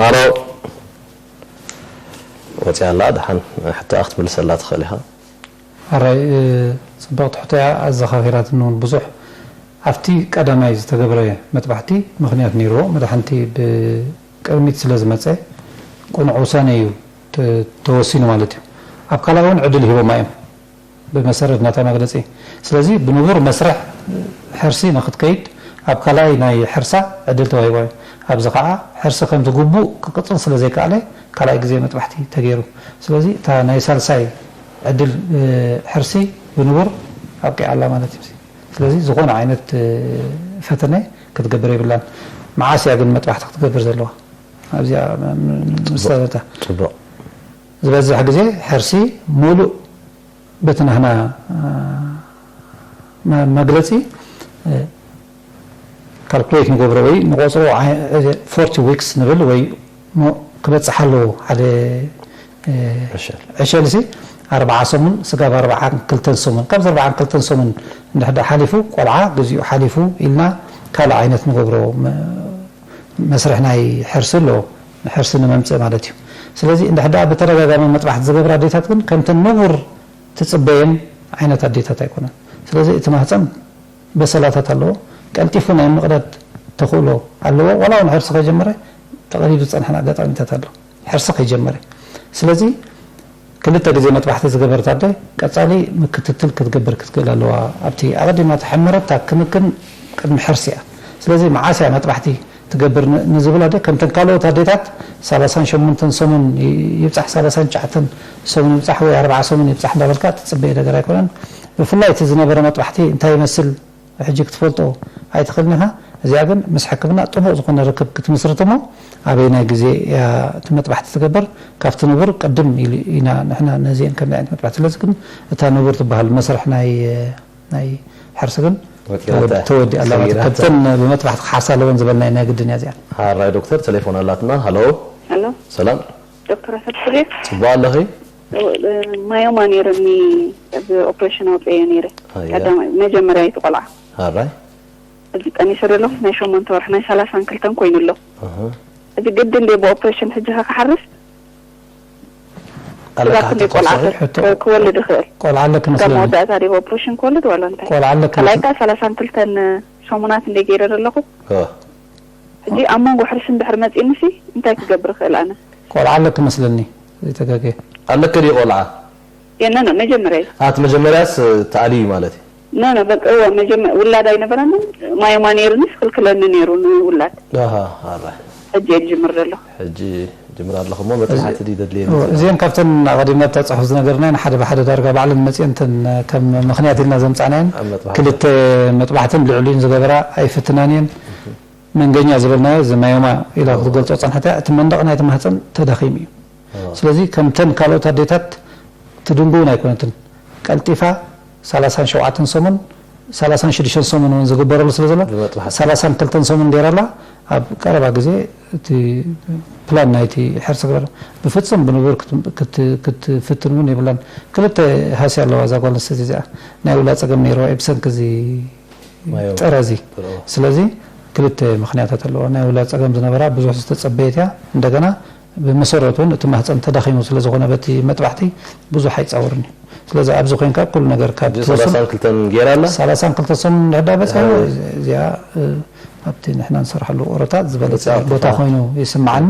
ኣሎ ወፂያ ኣላ። ደሓን ሕቶኣ ክትምልሰላ ትኽእል ኢኻ። ኣራይ ጽብቕቲ ሕቶ እያ። ኣዘኻኺራትኒ እውን ብዙሕ ኣብቲ ቀዳማይ ዝተገብረ መጥባሕቲ ምኽንያት ነይርዎ። መድሓንቲ ብቅድሚት ስለ ዝመፀ ቅኑዕ ውሳነ እዩ ተ- ተወሲኑ ማለት እዩ። ኣብ ካልኣይ እውን ዕድል ሂቦማ እዮም ብመሰረት ናታ መግለፂ። ስለዚ ብንቡር መስርሕ ሕርሲ ንክትከይድ ኣብ ካልኣይ ናይ ሕርሳ ዕድል ተዋሂቦ እዩ። ኣብዚ ከዓ ሕርሲ ከምቲ ግቡእ ክቅፅል ስለ ዘይከኣለ ካልኣይ ግዜ መጥባሕቲ ተገይሩ። ስለዚ እታ ናይ ሳልሳይ ዕድል ሕርሲ ብንቡር ኣብቂዓ ኣላ ማለት እዩ። ስለዚ ዝኾነ ዓይነት ፈተነ ክትገብር የብላን። መዓስ እያ ግን መጥባሕቲ ክትገብር ዘለዋ? ኣብዚኣ ምስ ሰበታ ፅቡቕ ዝበዝሕ ግዜ ሕርሲ ሙሉእ በቲ ናህና መግለፂ ካልኩሌት ንገብሮ ወይ ንቆፅሮ ፎርቲ ዊክስ ንብል ወይ ክበፅሕ ኣለዎ ሓደ ዕሸልሲ ኣርባዓ ሰሙን ስጋብ ኣርባዓን ክልተን ሰሙን ካብዚ ኣርባዓን ክልተን ሰሙን እንድሕር ሓሊፉ ቆልዓ ግዚኡ ሓሊፉ ኢልና ካልእ ዓይነት ንገብሮ መስርሕ ናይ ሕርሲ ኣለዎ ንሕርሲ ንመምፅእ ማለት እዩ ስለዚ እንድሕር ብተደጋጋሚ መጥባሕቲ ዝገብራ ኣዴታት ግን ከምተን ንቡር ትፅበየን ዓይነት ኣዴታት ኣይኮነን ስለዚ እቲ ማህፀን በሰላታት ኣለዎ ቀልጢፉ ናይ ምቕዳድ ተኽእሎ ኣለዎ ዋላ እውን ሕርሲ ከይጀመረ ተቐዲዱ ዝፀንሐን ኣጋጣሚታት ኣሎ ሕርሲ ከይጀመረ ስለዚ ክልተ ግዜ መጥባሕቲ ዝገበረት ኣደ ቀፃሊ ምክትትል ክትገብር ክትክእል ኣለዋ ኣብቲ ኣቐዲማ ተሐመረታ ክንክን ቅድሚ ሕርሲ እያ ስለዚ መዓስ እያ መጥባሕቲ ትገብር ንዝብል ኣደ ከምተን ካልኦት ኣዴታት ሰላሳን ሸሞንተን ሰሙን ይብፃሕ ሰላሳን ትሽዓተን ሰሙን ይብፃሕ ወይ ኣርባዓ ሰሙን ይብፃሕ እንዳበልካ ትፅበየ ነገር ኣይኮነን ብፍላይ እቲ ዝነበረ መጥባሕቲ እንታይ ይመስል ሕጂ ክትፈልጦ ኣይትኽእልን ኢኻ። እዚኣ ግን ምስ ሕክምና ጥቡቕ ዝኾነ ርክብ ክትምስርት እሞ ኣበየናይ ግዜ እያ እቲ መጥባሕቲ ትገብር ካብቲ ንቡር ቅድም ኢሉ ኢና ንሕና ነዚአን ከምዚ ዓይነት መጥባሕቲ ስለዚ ግን እታ ንቡር ትበሃል መስርሕ ናይ ናይ ሕርሲ ግን ተወዲኣ ኣላ ማለት ካብተን ብመጥባሕቲ ክሓርሳ ኣለወን ዝበልናይ ናይ ግድን እያ እዚኣ። ሓራይ ዶክተር ቴሌፎን ኣላትና። ሃሎ ሄሎ ሰላም ዶክተር ኣሰብስቤ ጽቡቕ ኣለኺ? ማዮማ ነይርኒ ብኦፕሬሽን ኣውፅኤ ነይረ ኣያ ቀዳማይ መጀመርያ ይትቆልዓ ሓራይ እዚ ጠኒሰ ዘለኹ ናይ ሸሞንተ ወርሒ ናይ ሰላሳን ክልተን ኮይኑ ኣሎ ኣሃ እዚ ግድን ድየ ብኦፕሬሽን ሕጂ ከ ክሓርስ ኣለካ ክዛብ ክንደይ ሕቶ ቆልዓ ተወሳኺ? ሕቶ- ክወልድ ይኽእል ቆልዓ ኣለክ ካብ መስለኒ መወዳእታ ድየ ብኦፕሬሽን ክወልድ ዋላ እንታይ ቆልዓ ኣለክ ካልኣይ መስለኒ ከ ሰላሳን ክልተን ሰሙናት እንደ ገይረ ዘለኹ ኦ። ሕጂ ኣብ መንጎ ሕርሲ እንድሕር መፂእኒሲ እንታይ ክገብር ይኽእል ኣነ ቆልዓ ኣለክ መስለኒ ዘይተጋገየ ኣለክ ድዩ ቆልዓ? የነ ነው መጀመርያ እዩ ኣት መጀመርያስ ተኣልዩ እዩ ማለት እዩ። ኖ ኖ በቃ እወ መጀመ ውላድ ኣይነበረንን ማየማ ነይሩንስ ክልክለኒ ነይሩ ንውላድ ኣሃ ኣራ ሕጂ እየ ዝጅምር ዘለኹ ሕጂ ጅምር ኣለኹ እሞ መጥባሕቲ ድዩ ዘድልየኒ እዎ፣ ዘሎ? እዚአን ካብተን ኣቐዲምና ብተጻሕፉ ዝነገርናየን ሓደ ብሓደ ዳርጋ ባዕለን መጺአን እተን ከም ምኽንያት ኢልና ዘምጻእናየን ኣብ መጥባሕቲ። ክልተ መጥባሕትን ልዕሊኡን ዝገበራ ኣይፍትናን እየን። መንገኛ ዝበልናዮ እዚ ማዮማ ኢላ ክትገልጾ ጸንሐት እያ። እቲ መንደቕ ናይቲ ማህጸን ተዳኺሙ እዩ። እዎ። ስለዚ ከምተን ካልኦት ኣዴታት ትድንጉ እውን ኣይኮነትን። ቀልጢፋ ሰላሳን ሸውዓተን ሰሙን ሰላሳን ሽዱሽተን ሰሙን እውን ዝግበረሉ ስለ ዘሎ ብመጥባሕቲ። ሰላሳን ክልተን ሰሙን ገይራ ኣላ። ኣብ ቀረባ ግዜ እቲ ፕላን ናይቲ ሕርሲ ግበር ብፍጹም ብንቡር ክት- ክት- ክትፍትን እውን የብላን። ክልተ ሃስያ ኣለዋ እዛ ጓል ኣንስተይቲ እዚኣ። ናይ ውላ ጸገም ነይርዋ እዩ ብሰንኪ እዚ ማዮ። ጥረ እዚ። ጥረ። ስለዚ ክልተ ምኽንያታት ኣለዋ። ናይ ውላ ጸገም ዝነበራ ብዙሕ ዝተጸበየት እያ። እንደገና ብመሰረቱ እውን እቲ ማህጸን ተዳኺሙ ስለ ዝኾነ በቲ መጥባሕቲ ብዙሕ ኣይጻወርን እዩ። ስለዚ ኣብዚ ኮይንካ ኩሉ ነገር ካብ ሕጂ ትወስን ሰላሳን ክልተን ገይራ ኣላ? ሰላሳን ክልተ ሰሙን እንድሕር ዳበጽሐ ኣዎ። እዚኣ እ፣ ኣብቲ ንሕና ንሰርሐሉ ኦሮታት ዝበለጸ ብጻዕቲ ቦታ ፋ- ኮይኑ ይስምዓኒ።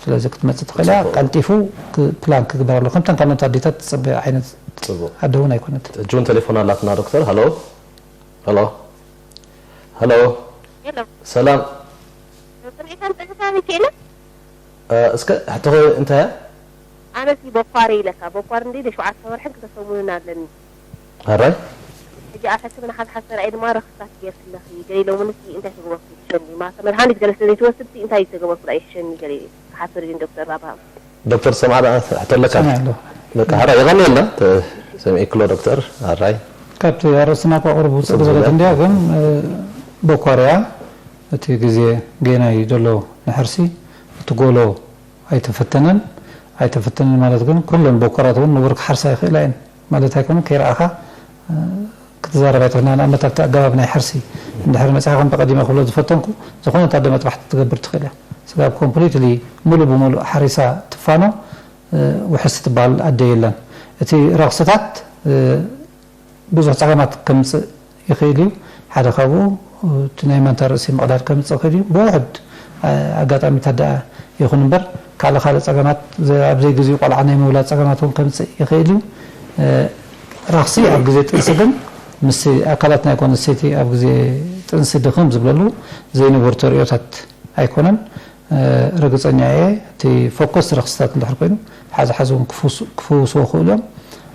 ስለዚ ክትመጽእ ትኽእል እያ። ጽቡቕ። ቀልጢፉ ክ- ፕላን ክግበር ኣሎ። ከምተን ካልኦት ኣዴታት ትጽበ ዓይነት ጽቡቕ። ኣደ እውን ኣይኮነት። ሕጂ እውን ቴሌፎን ኣላትና ዶክተር። ሃሎ? ሃሎ? ሃሎ? ሄሎ፣ ሰላም። ስምዒታን ጥዕሳን ይክእለ? እ፣ እስከ ሕቶኸ እንታይ እያ? ኣነሲ ቦኳሪ ኢለካ፣ ቦኳሪ እንዲ ሸውዓተ ወርሕን ክልተ ሰሙንን ኣለኒ። ኣራይ? ሕጂ ኣብ ሕክምና ሓዝ ሓሰር ኣይ ድማ ረኽስታት ጌርክለኺ፣ ገለ ኢሎምንሲ እንታይ ተገበርኩ ይሕሸኒ፣ ማተ መድሃኒት ገለ ስለ ዘይትወስድሲ እንታይ ተገበርኩ ዳ ይሕሸኒ ገለ ክሓሰር ግን ዶክተር ኣብርሃም። ዶክተር ሰምዓ ደኣ ሕቶ ኣለካ? ሰሚዐ ኣለኹ። በቃ፣ ሓራ ይቐንየልና። ተ-፣ ሰሚዕክሎ ዶክተር ኣራይ። ካብቲ ኣርእስትና እኳ ቁሩብ ውፅእ ጽቡቕ ዝበለት ዝበለ። እንድያ፣ ግን እ፣ ቦኮርያ እቲ ግዜ ጌና እዩ ዘሎ ንሕርሲ። እቲ ጎሎ ኣይተፈተነን። ኣይተፈተነን ማለት ግን ኩለን ቦኮራት እውን ንቡር ክሓርሳ ይኽእላ እየን ማለት ኣይኮነን። ከይረኣኻ እ፣ ክትዛረብ ኣይትኽእልን። ንኣብነት ኣብቲ ኣገባብ ናይ ሕርሲ እንድሕር መፂኻ ከም ተቐዲመ ክብሎ ዝፈተንኩ፣ ዝኾነት ኣደ መጥባሕቲ ትገብር ትኽእል እያ። ስጋብ ኮምፕሊትሊ ሙሉእ ብሙሉእ ሓሪሳ ትፋኖ እ፣ ውሕስቲ ትበሃል ኣደ የላን። እቲ ረኽስታት እ፣ ብዙሕ ጸገማት ከምጽእ ይኽእል እዩ። ሓደ ካብኡ እቲ ናይ መንታ ርእሲ ምቕዳድ ከምጽእ ይኽእል እዩ። ብውሑድ እ፣ ኣጋጣሚታት ደኣ ይኹን እምበር ካልእ ካልእ ጸገማት ዘ- ኣብ ዘይግዚኡ ቆልዓ ናይ ምውላድ ጸገማት እውን ከምጽእ ይኽእል እዩ። እ፣ ረኽሲ ኣብ ግዜ ጥንሲ ግን ምስ ኣካላት ናይ ጓል ኣንስተይቲ ኣብ ግዜ ጥንሲ ድኽም ዝብለሉ ዘይንቡር ተርእዮታት ኣይኮነን። እ፣ ርግጸኛ እየ እቲ ፎከስ ረኽስታት እንድሕር ኮይኑ ሓዚ ሓዚ እውን ክፍውስ- ክፍውስዎ ክኽእሉ እዮም።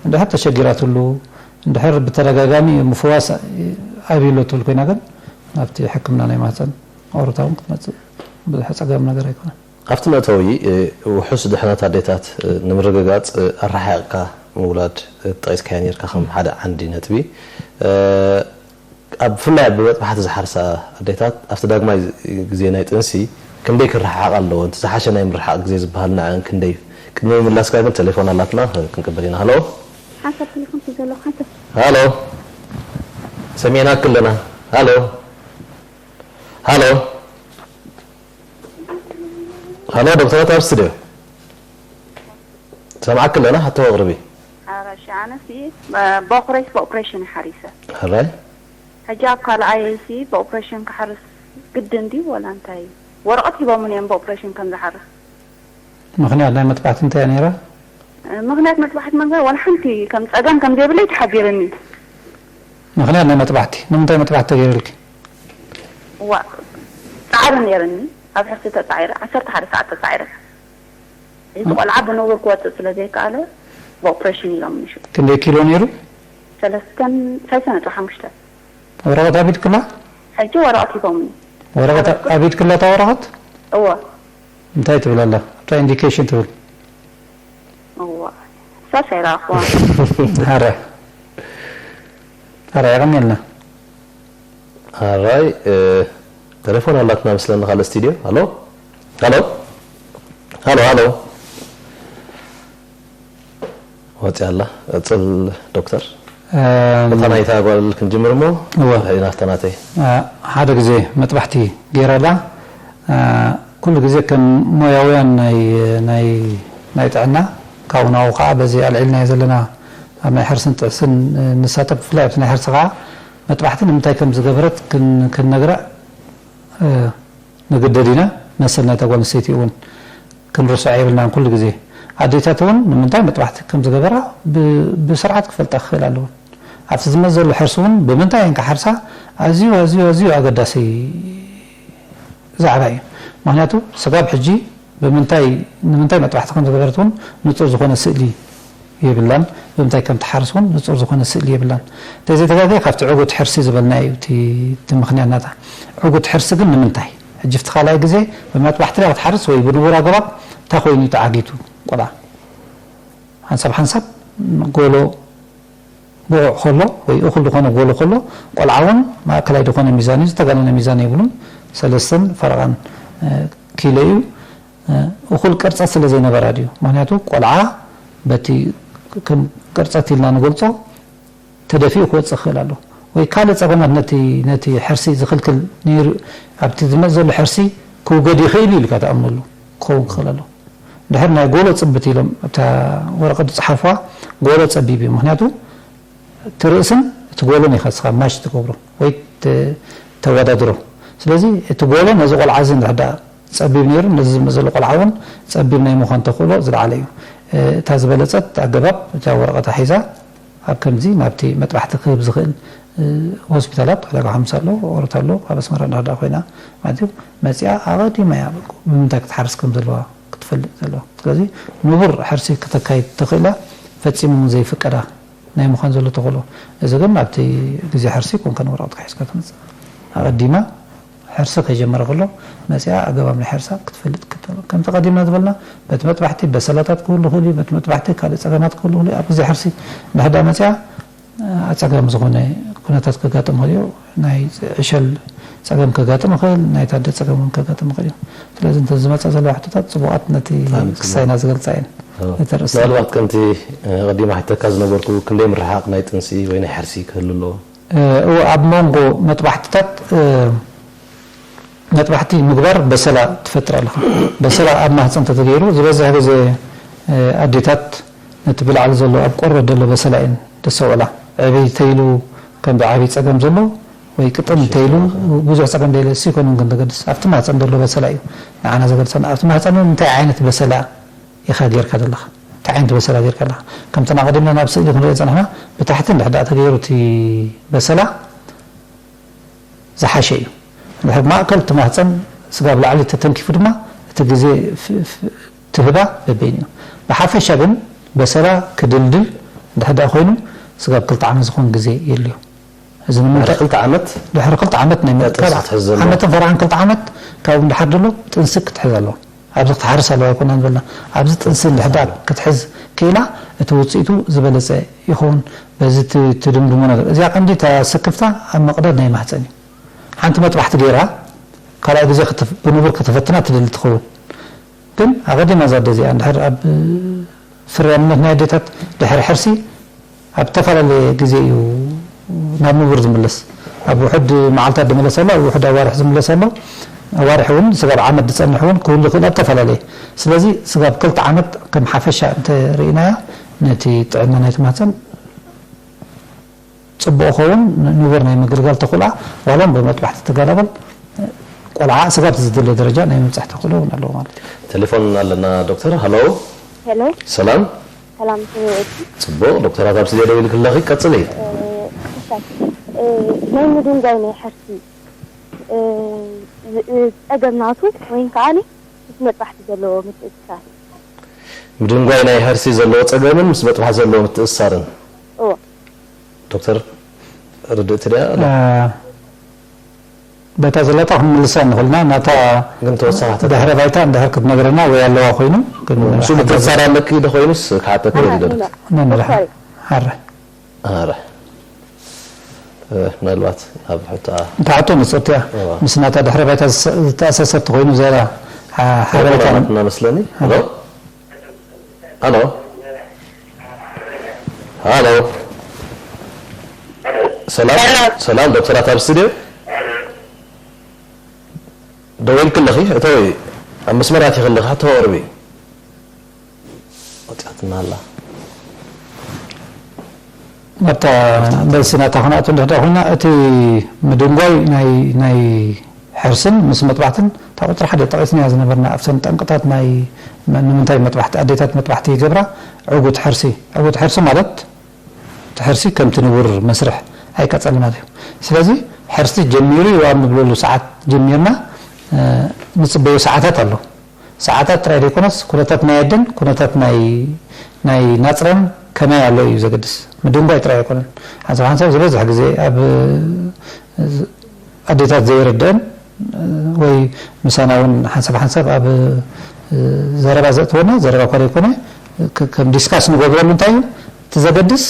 እንድሕር ተሸጊራትሉ እንድሕር ብተደጋጋሚ ምፍዋስ ኣብዩሎ ትብል ኮይና ግን ናብቲ ሕክምና ናይ ማህፀን ኦሮታ እውን ክትመፅእ ብዙሕ ኣፀጋሚ ነገር ኣይኮነን። ኣብቲ መእተዊ እ፣ ውሑስ ድሕነት ኣዴታት እ፣ ንምርግጋፅ እ፣ ኣረሓቕካ ምውላድ እ፣ ጠቒስካዮ ነርካ ከም ሓደ ዓንዲ ነጥቢ እ፣ ኣብ ብፍላይ ኣብ መጥባሕቲ ዝሓርሳ ኣዴታት ኣብቲ ዳግማይ ግዜ ናይ ጥንሲ ክንደይ ክረሓሓቓ ኣለወን? እቲ ዝሓሸ ናይ ምርሓቕ ግዜ ዝበሃል ንዐን ክንደይ? ቅድሚ ምምላስካ ግን ቴሌፎን ኣላትና ክንቅበል ኢና። ሃሎ? ሓንሳብ ቴሌፎን ሒዘ ኣለኹ። ሓንሳብ ሃሎ? ሰሚዕናኪ ኣለና። ሃሎ? ሃሎ? ሃሎ ዶክተራት ኣብ ስቱድዮ። ሰምዓኪ ኣለና፣ ሕቶ ኣቕርቢ። ኣራሺ ኣነሲ ቦክረይስ ብኦፕሬሽን ሓሪሰ። ሕራይ? ሕጂ ኣብ ካልኣየይሲ ብኦፕሬሽን ክሓርስ ግድን ድዩ ወላ እንታይ እዩ? ወረቐት ሂቦምን እዮም ብኦፕሬሽን ከም ዝሓርስ። ምኽንያት ናይ መጥባሕቲ እንታይ እያ ነይራ? ምኽንያት መጥባሕቲ መንገድ ዋላ ሓንቲ ከም ጸገም ከም ዘይብለይ ተሓቢርኒ። ምኽንያት ናይ መጥባሕቲ ንምንታይ መጥባሕቲ ተገይሩልኪ? እዋ ጻዕሪ ነይርኒ። ኣብ ሕርሲ ተጻዒረ ዓሰርተ ሓደ ሰዓት ተጻዒረ። እዚ ቆልዓ ብንቡር ክወጽእ ስለ ዘይከኣለ ብኦፕሬሽን ኢሎም ምሽ ክንደይ ኪሎ ነይሩ? ሰለስተን ሰለስተ ነጥቢ ሓሙሽተ ወረቐት ኣብ ኢድክላ? ሕጂ ወረቐት ሂቦምኒ። ወረቐት ኣብ ኢድክላ እታ ወረቐት? እዎ እንታይ ትብል ኣላ? እንታይ ኢንዲኬሽን ትብል? እዋ ሳስ ኣይረኣኽዋ ኣረ ኣረ የቐንየልና። ኣራይ እ፣ ቴሌፎን ኣላትና መስለኒ ካልእ ስቱድዮ። ሃሎ? ሃሎ? ሃሎ? ሃሎ? ወፂኣ ኣላ። ቀፅል ዶክተር። እም፣ እታ ናይታ ጓል ክንጅምር እሞ እወ። ኢና እታ ናተይ። እ፣ ሓደ ግዜ መጥባሕቲ ገይራ ኣላ። እ፣ ኩሉ ግዜ ከም ሞያውያን ናይ ናይ ናይ ጥዕና ካብኡ ናብኡ ከዓ በዚ ኣልዒልናዮ ዘለና ኣብ ናይ ሕርስን ጥዕስን እ፣ ንሳተፍ። ብፍላይ ኣብቲ ናይ ሕርሲ ከዓ መጥባሕቲ ንምንታይ ከም ዝገበረት ክን- ክንነግራ እ፣ ንግደድ ኢና። መሰል ናይታ ጓል ኣንስተይቲ እውን ክንርስዖ የብልናን። ኩሉ ግዜ ኣዴታት እውን ንምንታይ መጥባሕቲ ከም ዝገበራ ብ- ብስርዓት ክፈልጣ ክኽእል ኣለወን። ኣብቲ ዝመዘሉ ሕርሲ እውን ብምንታይ እየን ክሓርሳ ኣዝዩ ኣዝዩ ኣዝዩ ኣገዳሲ ዛዕባ እዩ። ምኽንያቱ ስጋብ ሕጂ ብምንታይ፣ ንምንታይ መጥባሕቲ ከም ዝገበረት እውን ንጹር ዝኾነ ስእሊ የብላን። ብምንታይ ከም ትሓርስ እውን ንጹር ዝኾነ ስእሊ የብላን። እንተዘይተጋግየ ካብቲ ዕጉት ሕርሲ ዝበልናዮ እዩ እቲ፣ እቲ ምኽንያት ናታ። ዕጉት ሕርሲ ግን ንምንታይ? ሕጂ እቲ ካልኣይ ግዜ ብመጥባሕቲ ድያ ክትሓርስ ወይ ብንቡር ኣገባብ እንታይ ኮይኑ እዩ ተዓጊቱ ቆልዓ? ሓንሳብ ሓንሳብ ጎሎ ብቑዕ ከሎ ወይ እኹል ዝኾነ ጎሎ ከሎ፣ ቆልዓ እውን ማእከላይ ዝኾነ ሚዛን እዩ፣ ዝተጋነነ ሚዛን የብሉን። ሰለስተን ፈረቓን፣ እ፣ ኪሎ እዩ። እ፣ እኹል ቅርጸት ስለ ዘይነበራ ድዩ? ምኽንያቱ ቆልዓ በቲ ከም ቅርጸት ኢልና ንገልጾ ተደፊኡ ክወጽእ ይኽእል ኣሎ። ወይ ካልእ ጸገማት ነቲ፣ ነቲ ሕርሲ ዝኽልክል ነይሩ፣ ኣብቲ ዝመጽእ ዘሎ ሕርሲ ክውገድ ይኽእል እዩ ኢልካ ትኣምነሉ ክኸውን ክኽእል ኣሎ። ድሕር ናይ ጎሎ ጽብት ኢሎም ኣብታ ወረቐት ዝጸሓፍዋ ጎሎ ጸቢብ እዩ። ምኽንያቱ እቲ ርእስን እቲ ጎሎን ኢኻ ንስኻ ማች ትገብሮ ወይ ተ-፣ ተወዳድሮ። ስለዚ እቲ ጎሎ ነዚ ቆልዓ እዚ እንድሕር ደኣ ጸቢብ ነይሩ፣ ነዚ ዝመጽእ ዘሎ ቆልዓ እውን ጸቢብ ናይ ምዃን ተኽእሎ ዝለዓለ እዩ። እ፣ እታ ዝበለጸት ኣገባብ እታ ወረቐታ ሒዛ ኣብ ከምዚ ናብቲ መጥባሕቲ ክህብ ዝኽእል፣ እ፣ ሆስፒታላት ዕዳጋ ሓሙስ ኣሎ፣ ኦሮት ኣሎ፣ ኣብ ኣስመራ እንድሕር ደኣ ኮይና ማለት እዩ፣ መጺኣ ኣቐዲማ እያ ብምንታይ ክትሓርስ ከም ዘለዋ ክትፈልጥ ዘለዋ። ስለዚ ንቡር ሕርሲ ክተካይድ ተኽእላ ፈጺሙ እውን ዘይፍቀዳ ናይ ምዃን ዘሎ ተኽእሎ። እዚ ግን ኣብቲ ግዜ ሕርሲ ኮንካ ንወረቐትካ ሒዝካ ትመጽእ። ኣቐዲማ ሕርሲ ከይጀመረ ከሎ መጺኣ ኣገባብ ናይ ሕርሳ ክትፈልጥ ክትብል። ከምቲ ቀዲምና ዝበልና በቲ መጥባሕቲ በሰላታት ክህሉ ይኽእል እዩ፣ በቲ መጥባሕቲ ካልእ ጸገማት ክህሉ ይኽእል እዩ። ኣብ ግዜ ሕርሲ እንድሕር ደኣ መጺኣ ኣጸጋሚ ዝኾነ ኩነታት ከጋጥም ይኽእል እዩ። ናይ ዕሸል ጸገም ከጋጥም ይኽእል፣ ናይ ታደ ጸገም እውን ከጋጥም ይኽእል እዩ። ስለዚ እንተ ዝመጻ ዘለዋ ሕቶታት ጽቡቓት ነቲ ብጣዕሚ ጽቡቕ። ክሳይና ዝገልጻ እየን። ኣዎ። ነቲ ርእሲ ምናልባት ከምቲ፣ እ፣ ቀዲማ ሕተካ ዝነበርኩ ክንደይ ምርሓቕ ናይ ጥንሲ ወይ ናይ ሕርሲ ክህሉ ኣለዎ? እ፣ እወ፣ ኣብ መንጎ መጥባሕትታት፣ እ፣ መጥባሕቲ ምግባር በሰላ ትፈጥር ኣለኻ። በሰላ ኣብ ማህጸን ተተገይሩ ዝበዝሕ ግዜ፣ እ፣ ኣዴታት ነቲ ብላዕሊ ዘሎ ኣብ ቆርበት ዘሎ በሰላ እየን ደሰውዕላ። ዕብይ ተይሉ ከም ብዓብይ ጸገም ዘሎ ወይ ቅጥን ተይሉ ብዙሕ ጸገም ደለ ሲኮኑን ግን ተገድስ። ኣብቲ ማህጸን ዘሎ በሰላ እዩ ንዓና ዘገድሰና። ኣብቲ ማህጸን እውን እንታይ ዓይነት በሰላ ኢኻ ጌርካ ዘለኻ? እንታይ ዓይነት በሰላ ጌርካ ኣለኻ? ከምቲ ናቐዲምና ናብ ስእሊ ክንሪኦ ዝጸናሕና ብታሕቲ እንድሕር ደኣ ተገይሩ እቲ በሰላ ዝሓሸ እዩ። እንድሕር ማእከል እቲ ማህጸን ስጋብ ላዕሊ ተተንኪፉ ድማ እቲ ግዜ ፍ-፣ ፍ-፣ ትህባ በበይኑ እዩ። ብሓፈሻ ግን በሰላ ክድልድል እንድሕር ደኣ ኮይኑ ስጋብ ክልተ ዓመት ዝኾን ግዜ የድልዮ። እዚ ንምንታይ? ድሕሪ ክልተ ዓመት? ድሕሪ ክልተ ዓመት ናይ ምእካል ጥንሲ ክትሕዝ ዘለዋ። ዓመትን ፈረቓን ክልተ ዓመት ካብኡ እንድሓር ዘሎ ጥንሲ ክትሕዝ ኣለዋ። ኣብዚ ክትሓርስ ኣለዋ ኣይኮናን በልና። ኣብዚ ጥንሲ እንድሕር ደኣ ክትሕዝ ክኢላ እቲ ውጽኢቱ ዝበለጸ ይኸውን። በዚ ት-፣ ትድምድሞ ነገር። እዚኣ ቀንዲ እታ ስክፍታ ኣብ መቕደድ ናይ ማህጸን እዩ። ሓንቲ መጥባሕቲ ገይራ ካልኣይ ግዜ ክትፍ-፣ ብንቡር ከተፈትና ትደሊ ትኸውን። ግን ኣቐዲማ እዛ ኣደ እዚኣ እንድሕር ኣብ ፍርያምነት ናይ ኣዴታት ድሕሪ ሕርሲ ኣብ ዝተፈላለየ ግዜ እዩ ናብ ንቡር ዝምለስ። ኣብ ውሑድ መዓልታት ዝምለስ ኣሎ፣ ኣብ ውሑድ ኣዋርሕ ዝምለስ ኣሎ። ኣዋርሕ እውን ስጋብ ዓመት ዝጸንሕ እውን ክህሉ ይኽእል ኣብ ዝተፈላለየ። ስለዚ ስጋብ ክልተ ዓመት ከም ሓፈሻ እንተ ርኢናያ ነቲ ጥዕና ናይቲ ማህጸን ጽቡቕ ክኸውን ንቡር ናይ ምግልጋል ተኽእሎኣ ዋላ እውን ብመጥባሕቲ ትገላገል ቆልዓ ስጋብ ዝድለ ደረጃ ናይ ምብጻሕ ተኽእሎ እውን ኣለዎ ማለት እዩ። ቴሌፎን ኣለና ዶክተር። ሃሎ። ሄሎ። ሰላም። ሰላም፣ ስምዒት። ጽቡቕ፣ ዶክተራት ኣብ ስቱድዮ ደው ኢልክለኺ፣ ቀጽሊ። እ፣ ክሳይ፣ እ፣ ናይ ምድንጓይ ናይ ሕርሲ፣ እ፣ ዝ-፣ እ፣ ጸገም ናቱ ወይን ከዓኒ ምስ መጥባሕቲ ዘለዎ ምትእስሳር። ምድንጓይ ናይ ሕርሲ ዘለዎ ጸገምን ምስ መጥባሕቲ ዘለዎ ምትእስሳርን። እዎ። ዶክተር ርድእቲ ድያ? እ፣ በታ ዘለታ ክንምልሳ ንኽእልና፣ ናታ ግን ተወሳኺ ሕቶ ድሕረ ባይታ እንድሕር ክትነግረና ወይ ኣለዋ ኮይኑ፣ ግን ንሱ ሓጋዚ ምትእስሳር ኣለኪ ዶ ኮይኑስ ክሓተኪ ኣነ፣ ይደሊ? ኣነ፣ ኣነ፣ ነንረሓ። ሶሪ። ሓረ። ኣረ። እ፣ ምናልባት ኣብ ሕቶኣ እንተ ሕቶ ንጽርቲ እያ። እዋ። ምስ ናታ ድሕረ ባይታ ዝሰ-፣ ዝተኣሳሰር ተኾይኑ ዘላ ሓ-፣ ሓበሬታ ቴሌፎን ኣላትና መስለኒ። ሄሎ? ሄሎ? ሄሎ? ሰላም? ሄሎ? ሰላም፣ ዶክተራት ኣብ ስቱድዮ? ደዊልክለኺ፣ እተዊ፣ ኣብ መስመር ኣቲኽለኺ፣ ሕቶ ኣቕርቢ። ወጺኣትና ኣላ። ኣብታ መልሲ ናታ ክንኣቱ እንድሕር ኮይና፣ እቲ ምድንጓይ ናይ፣ ናይ ሕርስን ምስ መጥባሕትን፣ እታ ቁጽሪ ሓደ ጠቒስናያ ዝነበርና፣ ኣብተን ጠንቅታት ናይ መ-፣ ንምንታይ መጥባሕቲ፣ ኣዴታት መጥባሕቲ ይገብራ፣ ዕጉት ሕርሲ። ዕጉት ሕርሲ ማለት፣ እቲ ሕርሲ ከምቲ ንቡር መስርሕ ኣይቀጸልናን እዩ። ስለዚ፣ ሕርሲ ጀሚሩ እዩ ኣብ ንብለሉ ሰዓት ጀሚርና፣ እ፣ ንጽበዮ ሰዓታት ኣሎ። ሰዓታት ጥራይ ዘይኮነስ ኩነታት ናይ ኣደን ኩነታት ናይ ናይ ናጽራን ከመይ ኣሎ እዩ ዘገድስ። ምድንጓይ ጥራይ ኣይኮነን። ሓንሳብ ሓንሳብ ዝበዝሕ ግዜ ኣብ ኣዴታት ዘይረድአን ወይ ምሳና እውን ሓንሳብ ሓንሳብ ኣብ ዘረባ ዘእትወና ዘረባ እኳ ዘይኮነ ከም ዲስካስ ንገብረሉ እንታይ እዩ እቲ ዘገድስ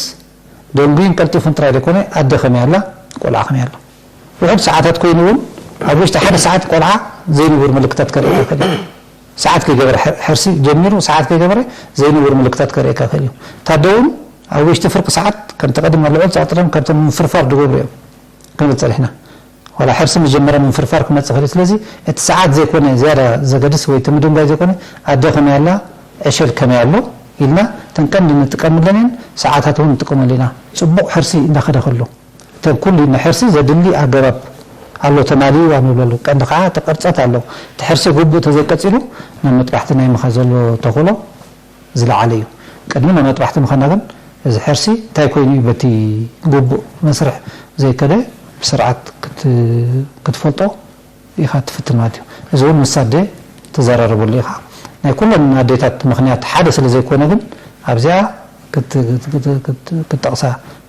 ደንጉይን ቀልጢፉን ጥራይ ዘይኮነ ኣደ ከመይ ኣላ ቆልዓ ከመይ ኣሎ። ውሕድ ሰዓታት ኮይኑ እውን ኣብ ውሽጢ ሓደ ሰዓት ቆልዓ ዘይንቡር ምልክታት ከርኢ ይኽእል እዩ። ሰዓት ከይገበረ ሕርሲ ጀሚሩ ሰዓት ከይገበረ ዘይንቡር ምልክታት ከርእየካ ይኽእል እዩ። ታደውን ኣብ ውሽጢ ፍርቂ ሰዓት ከምቲ ቀደም ኣብ ልዑል ጸቕጥረን ካብቶም ምፍርፋር ዝገብሩ እዮም። ክንብል ጸኒሕና። ዋላ ሕርሲ ምስ ጀመረ ምንፍርፋር ክመጽእ ይኽእል እዩ። ስለዚ እቲ ሰዓት ዘይኮነ ዝያዳ ዘገድስ ወይ እቲ ምድንጓይ ዘይኮነ ኣደ ከመይ ኣላ ዕሸል ከመይ ኣሎ ኢልና እተን ቀንዲ እንጥቀመለን እየን። ሰዓታት እውን ንጥቀመሉ ኢና። ጽቡቕ ሕርሲ እንዳኸደ ከሎ እተን ኩሉ ንሕርሲ ዘድሊ ኣገባብ ኣሎ ተማሊኡ ኣብ ንብለሉ ቀንዲ ከዓ እቲ ቅርጸት ኣሎ። እቲ ሕርሲ ግቡእ ተዘይቀጺሉ ናብ መጥባሕቲ ናይ ምኻድ ዘሎ ተኽእሎ ዝለዓለ እዩ። ቅድሚ ናብ መጥባሕቲ ምኻድና ግን እዚ ሕርሲ እንታይ ኮይኑ እዩ በቲ ግቡእ መስርሕ ዘይከደ ብስርዓት ክትፈልጦ ኢኻ ትፍትን ማለት እዩ። እዚ እውን ምስ ኣደ ትዘራረበሉ ኢኻ። ናይ ኩለን ኣዴታት ምኽንያት ሓደ ስለ ዘይኮነ ግን ኣብዚኣ ክትጠቕሳ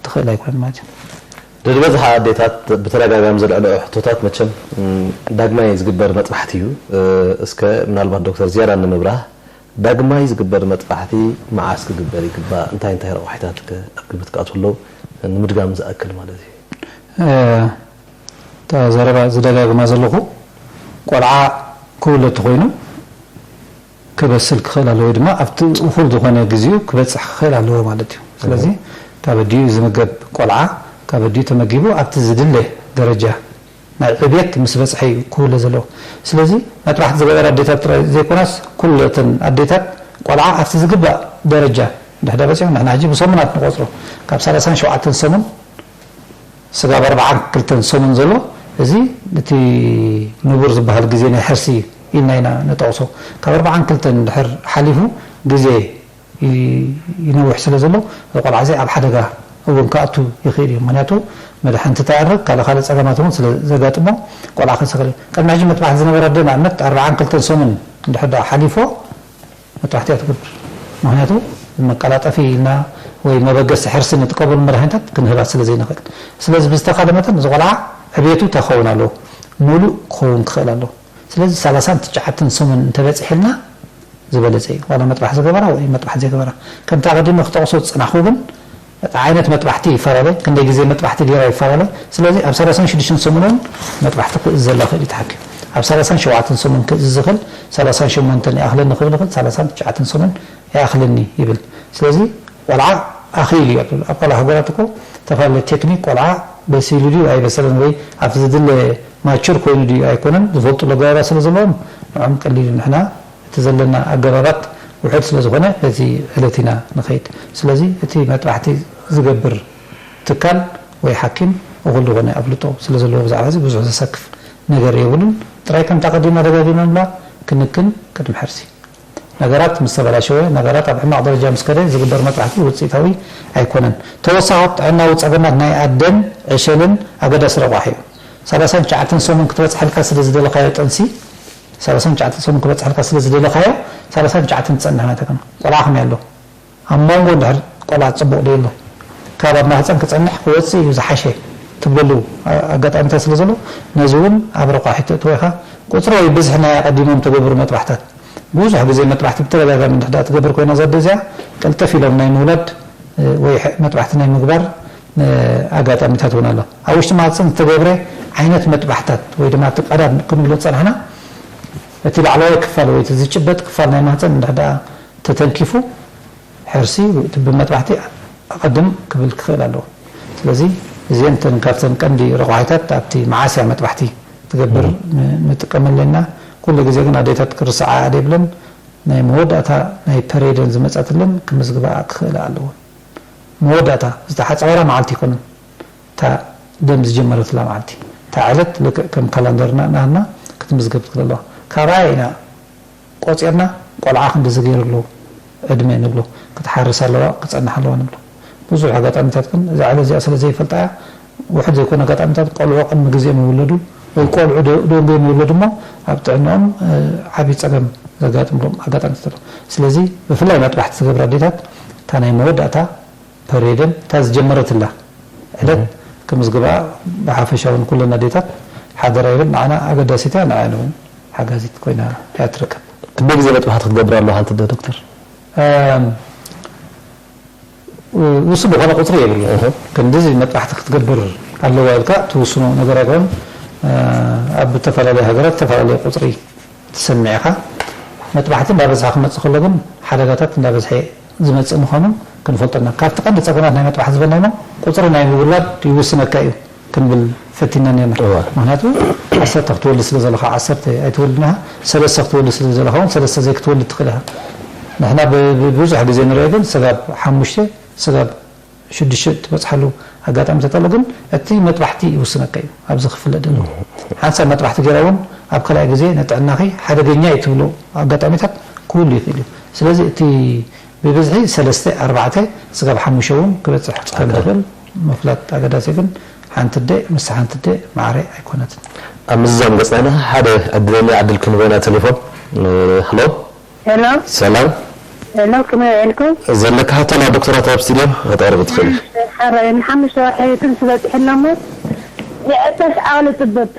ትኽእል ኣይኮነን ማለት እዩ። ዝበዝሓ ኣዴታት ብተደጋጋሚ ዘልዕልኦ ሕቶታት መቸም ዳግማይ ዝግበር መጥባሕቲ እዩ። እስከ ምናልባት ዶክተር ዝያዳ ንምብራህ ዳግማይ ዝግበር መጥባሕቲ መዓስ ክግበር ይግባእ? እንታይ እንታይ ረቑሒታት ከ ኣብ ግምት ክኣትዉ ኣለዉ? ንምድጋም ዝኣክል ማለት እዩ። እታ ዘረባ ዝደጋግማ ዘለኹ ቆልዓ ክውለድ ተኾይኑ ክበስል ክኽእል ኣለዎ ወይ ድማ ኣብቲ እኹል ዝኾነ ግዜኡ ክበፅሕ ክኽእል ኣለዎ ማለት እዩ። ስለዚ ካብ ኣዲኡ ዝምገብ ቆልዓ ካብ ኣዲኡ ተመጊቡ ኣብቲ ዝድለ ደረጃ ናይ ዕብየት ምስ በፅሐ እዩ ክውለ ዘለዎ። ስለዚ መጥባሕቲ ዝገበራ ኣዴታት ጥራይ ዘይኮናስ ኩለተን ኣዴታት ቆልዓ ኣብቲ ዝግባእ ደረጃ እንድሕዳ በፂሑ ንሕና ሕጂ ብሰሙናት ንቆፅሮ ካብ ሰላሳን ሸውዓተን ሰሙን ስጋብ ኣርባዓን ክልተን ሰሙን ዘሎ እዚ እቲ ንቡር ዝበሃል ግዜ ናይ ሕርሲ ኢልና ኢና ንጠቕሶ። ካብ ኣርባዓን ክልተን እንድሕር ሓሊፉ ግዜ ይነውሕ ስለ ዘሎ እዚ ቆልዓ እዚ ኣብ ሓደጋ እውን ክኣቱ ይኽእል እዩ። ምክንያቱ መድሓንቲ ተዕርግ ካልእ ካልእ ፀገማት እውን ስለ ዘጋጥሞ ቆልዓ ክሰክል እዩ። ቅድሚ ሕጂ መጥባሕቲ ዝነበረ ኣደ ንኣብነት ኣርባዓን ክልተን ሰሙን እንድሕር ደኣ ሓሊፎ መጥባሕቲ እያ ትገብር። ምክንያቱ መቀላጠፊ ኢልና ወይ መበገሲ ሕርሲ ንጥቀመሉ መድሃኒታት ክንህባ ስለ ዘይንኽእል። ስለዚ ብዝተኻለ መጠን እዚ ቆልዓ ዕብየቱ እንታይ ክኸውን ኣለዎ? ሙሉእ ክኸውን ክኽእል ኣለዎ። ስለዚ ሰላሳን ትሽዓተን ሰሙን እንተበፂሕልና ዝበለፀ እዩ። ዋላ መጥባሕ ዝገበራ ወይ መጥባሕ ዘይገበራ። ከምቲ ኣቐዲመ ክጠቕሶ ዝፀናሕኩ ግን እቲ ዓይነት መጥባሕቲ ይፈላለ፣ ክንደይ ግዜ መጥባሕቲ ገይራ ይፈላለ። ስለዚ ኣብ ሰላሳን ሽዱሽተን ሰሙን እውን መጥባሕቲ ክእዝዘላ ይኽእል እዩ እቲ ሓኪም። ኣብ ሰላሳን ሸውዓተን ሰሙን ክእዝዝ ዝኽእል፣ ሰላሳን ሸሞንተን ይኣኽለኒ ክብል ይኽእል፣ ሰላሳን ትሽዓተን ሰሙን ይኣኽለኒ ይብል። ስለዚ ቆልዓ ኣኺሉ እዩ ኣብ ኣብ ቆልዓ ሃገራት እኮ ዝተፈላለዩ ቴክኒክ ቆልዓ በሲሉ ድዩ ኣይበሰለን ወይ ኣብቲ ዝድለ ማቹር ኮይኑ ድዩ ኣይኮነን ዝፈልጡሉ ኣገባባት ስለ ዘለዎም ንዖም ቀሊል እዩ። ንሕና እቲ ዘለና ኣገባባት ውሑድ ስለ ዝኾነ በዚ ዕለት ኢና ንኸይድ። ስለዚ እቲ መጥባሕቲ ዝገብር ትካል ወይ ሓኪም እኹል ዝኾነ ኣፍልጦ ስለ ዘለዎ ብዛዕባ እዚ ብዙሕ ዘሰክፍ ነገር የብሉን። ጥራይ ከምታ ቀዲምና ደጋጊምና ንብላ ክንክን ቅድሚ ሕርሲ። ነገራት ምስ ተበላሸወ፣ ነገራት ኣብ ሕማቕ ደረጃ ምስ ከደ ዝግበር መጥባሕቲ ውፅኢታዊ ኣይኮነን። ተወሳኺ ጥዕናዊ ፀገማት ናይ ኣደን ዕሸልን ኣገዳሲ ረቋሒ እዩ። ሰላሳን ትሽዓተን ሰሙን ክትበፅሐልካ ስለ ዝደለኻዮ ጥንሲ፣ ሰላሳን ትሽዓተን ሰሙን ክበፅሐልካ ስለ ዝደለኻዮ፣ ሰላሳን ትሽዓተን ትፀንሕ ማለት ኣይኮነን። ቆልዓ ከመይ ኣሎ? ኣብ መንጎ እንድሕር ቆልዓ ፅቡቕ ዶ ኣሎ? ካብ ኣብ ማህፀን ክፀንሕ ክወፅእ እዩ ዝሓሸ ትብለሉ ኣጋጣሚታት ስለ ዘሎ ነዚ እውን ኣብ ረቋሒ ተእትዎ ኢኻ። ቁፅሪ ወይ ብዝሒ ናይ ኣቐዲሞም ተገብሩ መጥባሕታት ብዙሕ ግዜ መጥባሕቲ ብተደጋጋሚ እንድሕዳ ትገብር ኮይና ዘደ እዚኣ ቅልጥፍ ኢሎም ናይ ምውላድ ወይ መጥባሕቲ ናይ ምግባር ኣጋጣሚታት እውን ኣሎ። ኣብ ውሽጢ ማህፀን ዝተገብረ ዓይነት መጥባሕታት ወይ ድማ እቲ ቀዳም ክንብሎ ዝፀናሕና እቲ ላዕለዋይ ክፋል ወይ እቲ ዝጭበጥ ክፋል ናይ ማህፀን እንድሕዳ ተተንኪፉ ሕርሲ ወይ እቲ ብመጥባሕቲ ኣቐድም ክብል ክኽእል ኣለዎ። ስለዚ እዚአን እተን ካብተን ቀንዲ ረቋሒታት ኣብቲ መዓስ እያ መጥባሕቲ ትገብር ንጥቀመለን ኢና። ኩሉ ግዜ ግን ኣዴታት ክርስዓ የብለን። ናይ መወዳእታ ናይ ፐሬደን ዝመፀትለን ክምዝግባኣ ክኽእላ ኣለወን። መወዳእታ ዝተሓፀወላ መዓልቲ ኣይኮነን እታ ደም ዝጀመረትላ መዓልቲ። እታ ዕለት ልክዕ ከም ካላንደርና ናህና ክትምዝገብ ትኽእል ኣለዋ። ካብኣ ኢና ቆፂርና ቆልዓ ክንድዚ ገይሩ ኣለዎ ዕድመ ንብሎ፣ ክትሓርስ ኣለዋ፣ ክፀንሕ ኣለዋ ንብሎ። ብዙሕ ኣጋጣሚታት ግን እዛ ዕለት እዚኣ ስለ ዘይፈልጣ እያ። ውሕድ ዘይኮነ ኣጋጣሚታት ቆልዑ ቅድሚ ግዜኦም ይውለዱ ወይ ቆልዑ ደንጎዮም ይውለዱ እሞ ኣብ ጥዕንኦም ዓብዪ ፀገም ዘጋጥምሎም ኣጋጣሚታት ኣለዉ። ስለዚ ብፍላይ መጥባሕቲ ዝገብራ ኣዴታት እታ ናይ መወዳእታ ፐሪየደን እታ ዝጀመረትላ ዕለት ክምዝግባ፣ ብሓፈሻ እውን ኩለን ኣዴታት ሓደራ ይብል። ንዓና ኣገዳሲት እያ፣ ንዓና እውን ሓጋዚት ኮይና እያ ትርከብ። ክንደይ ግዜ መጥባሕቲ ክትገብር ኣለዋ ሓንቲ ኣደ ዶክተር? ውሱን ዝኾነ ቁፅሪ የብሉ። ክንዲዚ መጥባሕቲ ክትገብር ኣለዋ ኢልካ ትውስኖ ነገር ኣይኮን። ኣብ ዝተፈላለዩ ሃገራት ዝተፈላለዩ ቁፅሪ ትሰምዕ ኢኻ። መጥባሕቲ እንዳበዝሓ ክመፅእ ከሎ ግን ሓደጋታት እንዳበዝሐ ዝመፅእ ምዃኑ ክንፈልጦ ኢና። ካብቲ ቀንዲ ፀገማት ናይ መጥባሕቲ ዝበልናዮ ቁፅሪ ናይ ውላድ ይውስነካ እዩ ክንብል ፈቲና ነርና። ምክንያቱ ዓሰርተ ክትወልድ ስለ ዘለኻ ዓሰርተ ኣይትወልድን ኢኻ፣ ሰለስተ ክትወልድ ስለ ዘለኻ እውን ሰለስተ ዘይክትወልድ ትኽእል ኢኻ። ንሕና ብብዙሕ ግዜ ንሪኦ ግን ስጋብ ሓሙሽተ ስጋብ ሽዱሽተ ትበፅሓሉ ኣጋጣሚታት ኣሎ። ግን እቲ መጥባሕቲ ይውስነካ እዩ ኣብዚ ክፍለጥ ዘለዎ። ሓንሳብ መጥባሕቲ ገይራ እውን ኣብ ካልኣይ ግዜ ንጥዕናኺ ሓደገኛ እዩ ትብሎ ኣጋጣሚታት ክህሉ ይኽእል እዩ። ስለዚ እቲ ብብዝሒ ሰለስተ ኣርባዕተ ስጋብ ሓሙሽተ እውን ክበፅሕ ከም ዝኽእል ምፍላጥ ኣገዳሲ። ግን ሓንቲ ኣደ ምስ ሓንቲ ኣደ ማዕረ ኣይኮነትን። ኣብ ምዝዛም ገፅና ኢና ሓደ ዕድለኛ ዕድል ክንህቦ ኢና ቴሌፎን። ሄሎ። ሄሎ። ሰላም። ሄሎ፣ ከመይ ውዒልኩም? ዘለካ ሕቶ ናብ ዶክተራት ኣብ ስቱድዮ ከተቕርብ ትኽእል። ሓራይ ንሓሙሽተ ወርሒ ጥንሲ በፂሑ ኣሎ እሞ፣ የዕበስ ዓቕሊ ፅብብ።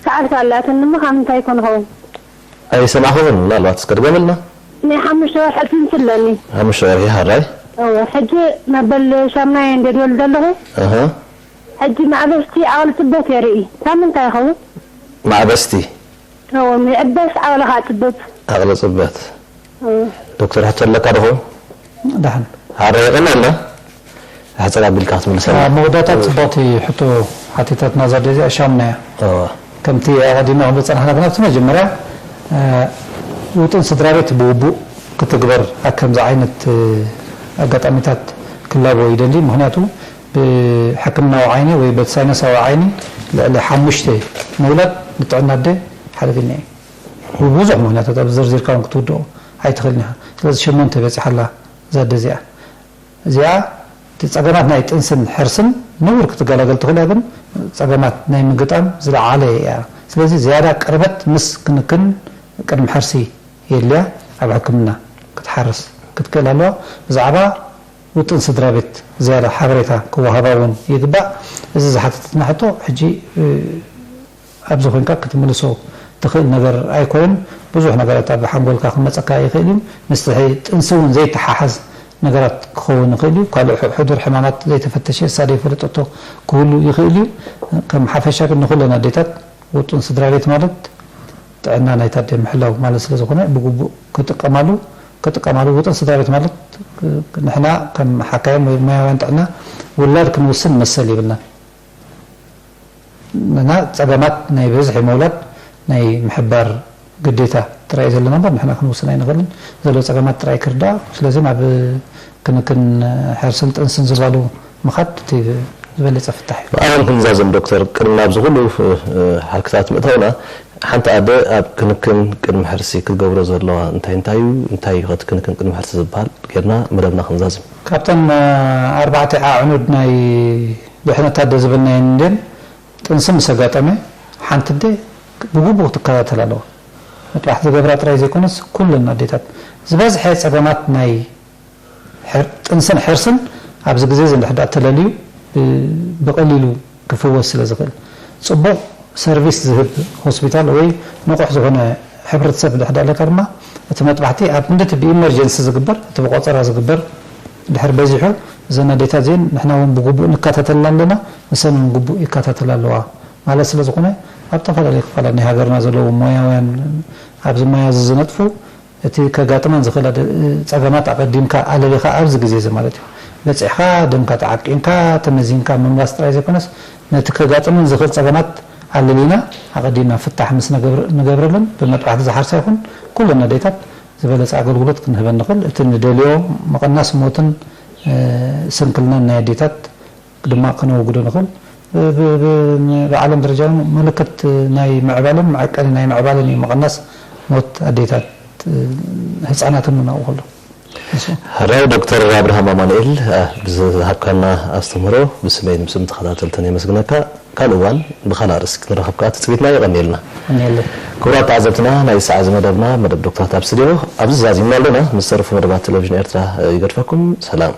ሰዓል ኣላትኒ እሞ ካብ ምንታይ ይኮን ይኸውን? ኣይሰማዕኹን፣ ምናልባት እስከ ድገምልና። ናይ ሓሙሽተ ወርሒ ጥንሲ ኣለኒ። ሓሙሽተ ወርሒ፣ ሓራይ። እወ፣ ሕጂ መበል ሻምናይ እንደ ድወልድ ኣለኹ። ኣሃ። ሕጂ ማዕበስቲ ዓቕሊ ፅበት የርኢ። ካብ ምንታይ ይኸውን? ማዕበስቲ? እወ፣ ይዕበስ ዓቕልኻ ፅበት። ዓቕሊ ፅበት። እወ። ዶክተር ሕቶ ኣለካ ዶ? ደሓን። ኣረ የቐናልና። ሕፅር ኣቢልካ ክትምልሰና። ኣብ መወዳእታ ጽቡቕቲ ሕቶ ሓቲታትና እዛ ኣደ እዚኣ፣ ሻምና እያ። እወ። ከምቲ ኣቐዲምና ክንብል ዝጸናሕና ግን ኣብቲ መጀመርያ፣ እ፣ ውጥን ስድራ ቤት ብግቡእ ክትግበር ኣብ ከምዚ ዓይነት፣ እ፣ ኣጋጣሚታት ክላቦ ይደሊ። ምኽንያቱ ብሕክምናዊ ዓይኒ ወይ በቲ ሳይነሳዊ ዓይኒ ልዕሊ ሓሙሽተ ምውላድ ንጥዕና ኣደ ሓደገኛ እዩ። ብብዙሕ ምኽንያታት ኣብዚ ዘርዚርካ እውን ክትውድኦ ኣይትኽእልን ኢኻ። ስለዚ ሸሞንተ በጺሓ ኣላ እዛ ኣደ እዚኣ። እዚኣ እቲ ጸገማት ናይ ጥንስን ሕርስን ንቡር ክትገላገል ትኽእል እያ፣ ግን ጸገማት ናይ ምግጣም ዝለዓለ እያ። ስለዚ ዝያዳ ቅርበት ምስ ክንክን ቅድሚ ሕርሲ የድልያ። ኣብ ሕክምና ክትሓርስ ክትክእል ኣለዋ። ብዛዕባ ውጥን ስድራ ቤት ዝያዳ ሓበሬታ ክወሃባ እውን ይግባእ። እዚ ዝሓተተትና ሕቶ ሕጂ፣ እ፣ ኣብዚ ኮንካ ክትምልሶ ትኽእል ነገር ኣይኮነን። ብዙሕ ነገራት ኣብ ሓንጎልካ ክመጸካ ይኽእል እዩ። ምስቲ ጥንሲ እውን ዘይተሓሓዝ ነገራት ክኸውን ይኽእል እዩ። ካልእ ሕ-፣ ሕዱር ሕማማት ዘይተፈተሸ እሳ ዘይፈለጠቶ ክህሉ ይኽእል እዩ። ከም ሓፈሻ ግን ንኹለን ኣዴታት ውጡን ስድራ ቤት ማለት ጥዕና ናይታ ኣደ ምሕላው ማለት ስለ ዝኾነ ብግቡእ ክጥቀማሉ፣ ክጥቀማሉ። ውጡን ስድራ ቤት ማለት ንሕና ከም ሓካይም ወይ ሞያውያን ጥዕና ውላድ ክንውስን መሰል የብልናን። ንሕና ጸገማት ናይ ብዝሒ ምውላድ ናይ ምሕባር ግዴታ ጥራይ እዩ ዘለና እምበር ንሕና ክንውስን ኣይንኽእልን። ዘሎ ጸገማት ጥራይ ክርዳእ። ስለዚ ናብ ክንክን ሕርስን ጥንስን ዝባሉ ምኻድ እቲ ዝበለጸ ፍታሕ እዩ። ብኣለም ክንዛዘም ዶክተር፣ ቅድሚ ናብዚ ኩሉ፣ እ፣ ሓልክታት ምእታውና፣ ሓንቲ ኣደ ኣብ ክንክን ቅድሚ ሕርሲ ክትገብሮ ዘለዋ እንታይ እንታይ እዩ? እንታይ እዩ እቲ ክንክን ቅድሚ ሕርሲ ዝበሃል? ጌርና መደብና ክንዛዝም። ካብተን፣ እ፣ ኣርባዕተ ኣዕኑድ ናይ ድሕነት ኣደ ዝበልናየን እንድየን፣ ጥንሲ ምስ ኣጋጠመ ሓንቲ ኣደ ብግቡእ ክትከታተል ኣለዋ። መጥባሕቲ ዝገብራ ጥራይ ዘይኮነስ ኩለን ኣዴታት። ዝበዝሐ ጸገማት ናይ ሕር-፣ ጥንስን ሕርስን ኣብዚ ግዜ እዚ እንድሕር ደኣ ተለልዩ ብ-፣ ብቐሊሉ ክፍወስ ስለ ዝኽእል። ጽቡቕ ሰርቪስ ዝህብ ሆስፒታል ወይ ንቑሕ ዝኾነ ሕብረተሰብ እንድሕር ኣለካ ድማ እቲ መጥባሕቲ ኣብ ክንዲ እቲ ብኢመርጀንሲ ዝግበር፣ እቲ ብቆጸራ ዝግበር እንድሕር በዚሑ፣ እዘን ኣዴታት እዚአን ንሕና እውን ብግቡእ ንከታተልና ኣለና፣ ንሰን እውን ግቡእ ይከታተላ ኣለዋ ማለት ስለ ዝኾነ፣ ኣብ ዝተፈላለዩ ክፋላት ናይ ሃገርና ዘለዉ ሞያውያን ኣብዚ ሞያ እዚ ዝነጥፉ እቲ ከጋጥመን ዝኽእል ኣደ-፣ ጸገማት ኣቐዲምካ ኣለሊኻ ኣብዚ ግዜ እዚ ማለት እዩ። በጺሕካ፣ ደምካ ተዓቂንካ፣ ተመዚንካ ምምላስ ጥራይ ዘይኮነስ፣ ነቲ ከጋጥመን ዝኽእል ጸገማት ኣለሊና ኣቐዲምና ፍታሕ ምስ ነገብር-፣ ንገብረለን፣ ብመጥባሕቲ ዝሓርሳ ይኹን ኩለን ኣዴታት ዝበለጸ ኣገልግሎት ክንህበን ንኽእል። እቲ ንደልዮ ምቕናስ ሞትን፣ እ፣ ስንክልናን ናይ ኣዴታት ድማ ከነወግዶ ንኽእል። ብ-፣ ብ-፣ ብ-፣ ብዓለም ደረጃ እውን ምልክት ናይ ምዕባለን መዐቀኒ ናይ ምዕባለን እዩ፣ ምቕናስ ሞት ኣዴታት፣ ህፃናትን እውን ኣብኡ ከሎ። እሱ። ሕራይ ዶክተር ኣብርሃም ኣማኑኤል፣ እ፣ ብዝሃብካና ኣስተምህሮ ብስመይን ብስም ተኸታተልትን የመስግነካ። ካልእ እዋን ብኻልእ ኣርእስቲ ክንራኸብ ከኣ ትጽቢትና፣ የቐንየልና። የቐንየለይ። ክቡራት ተዓዘብትና፣ ናይ ሰዓት እዚ መደብና፣ መደብ ዶክተራት ኣብ ስቱድዮ ኣብዚ ዛዚምና ኣለና። ምስ ዝተረፉ መደባት ቴሌቪዥን ኤርትራ ይገድፈኩም። ሰላም።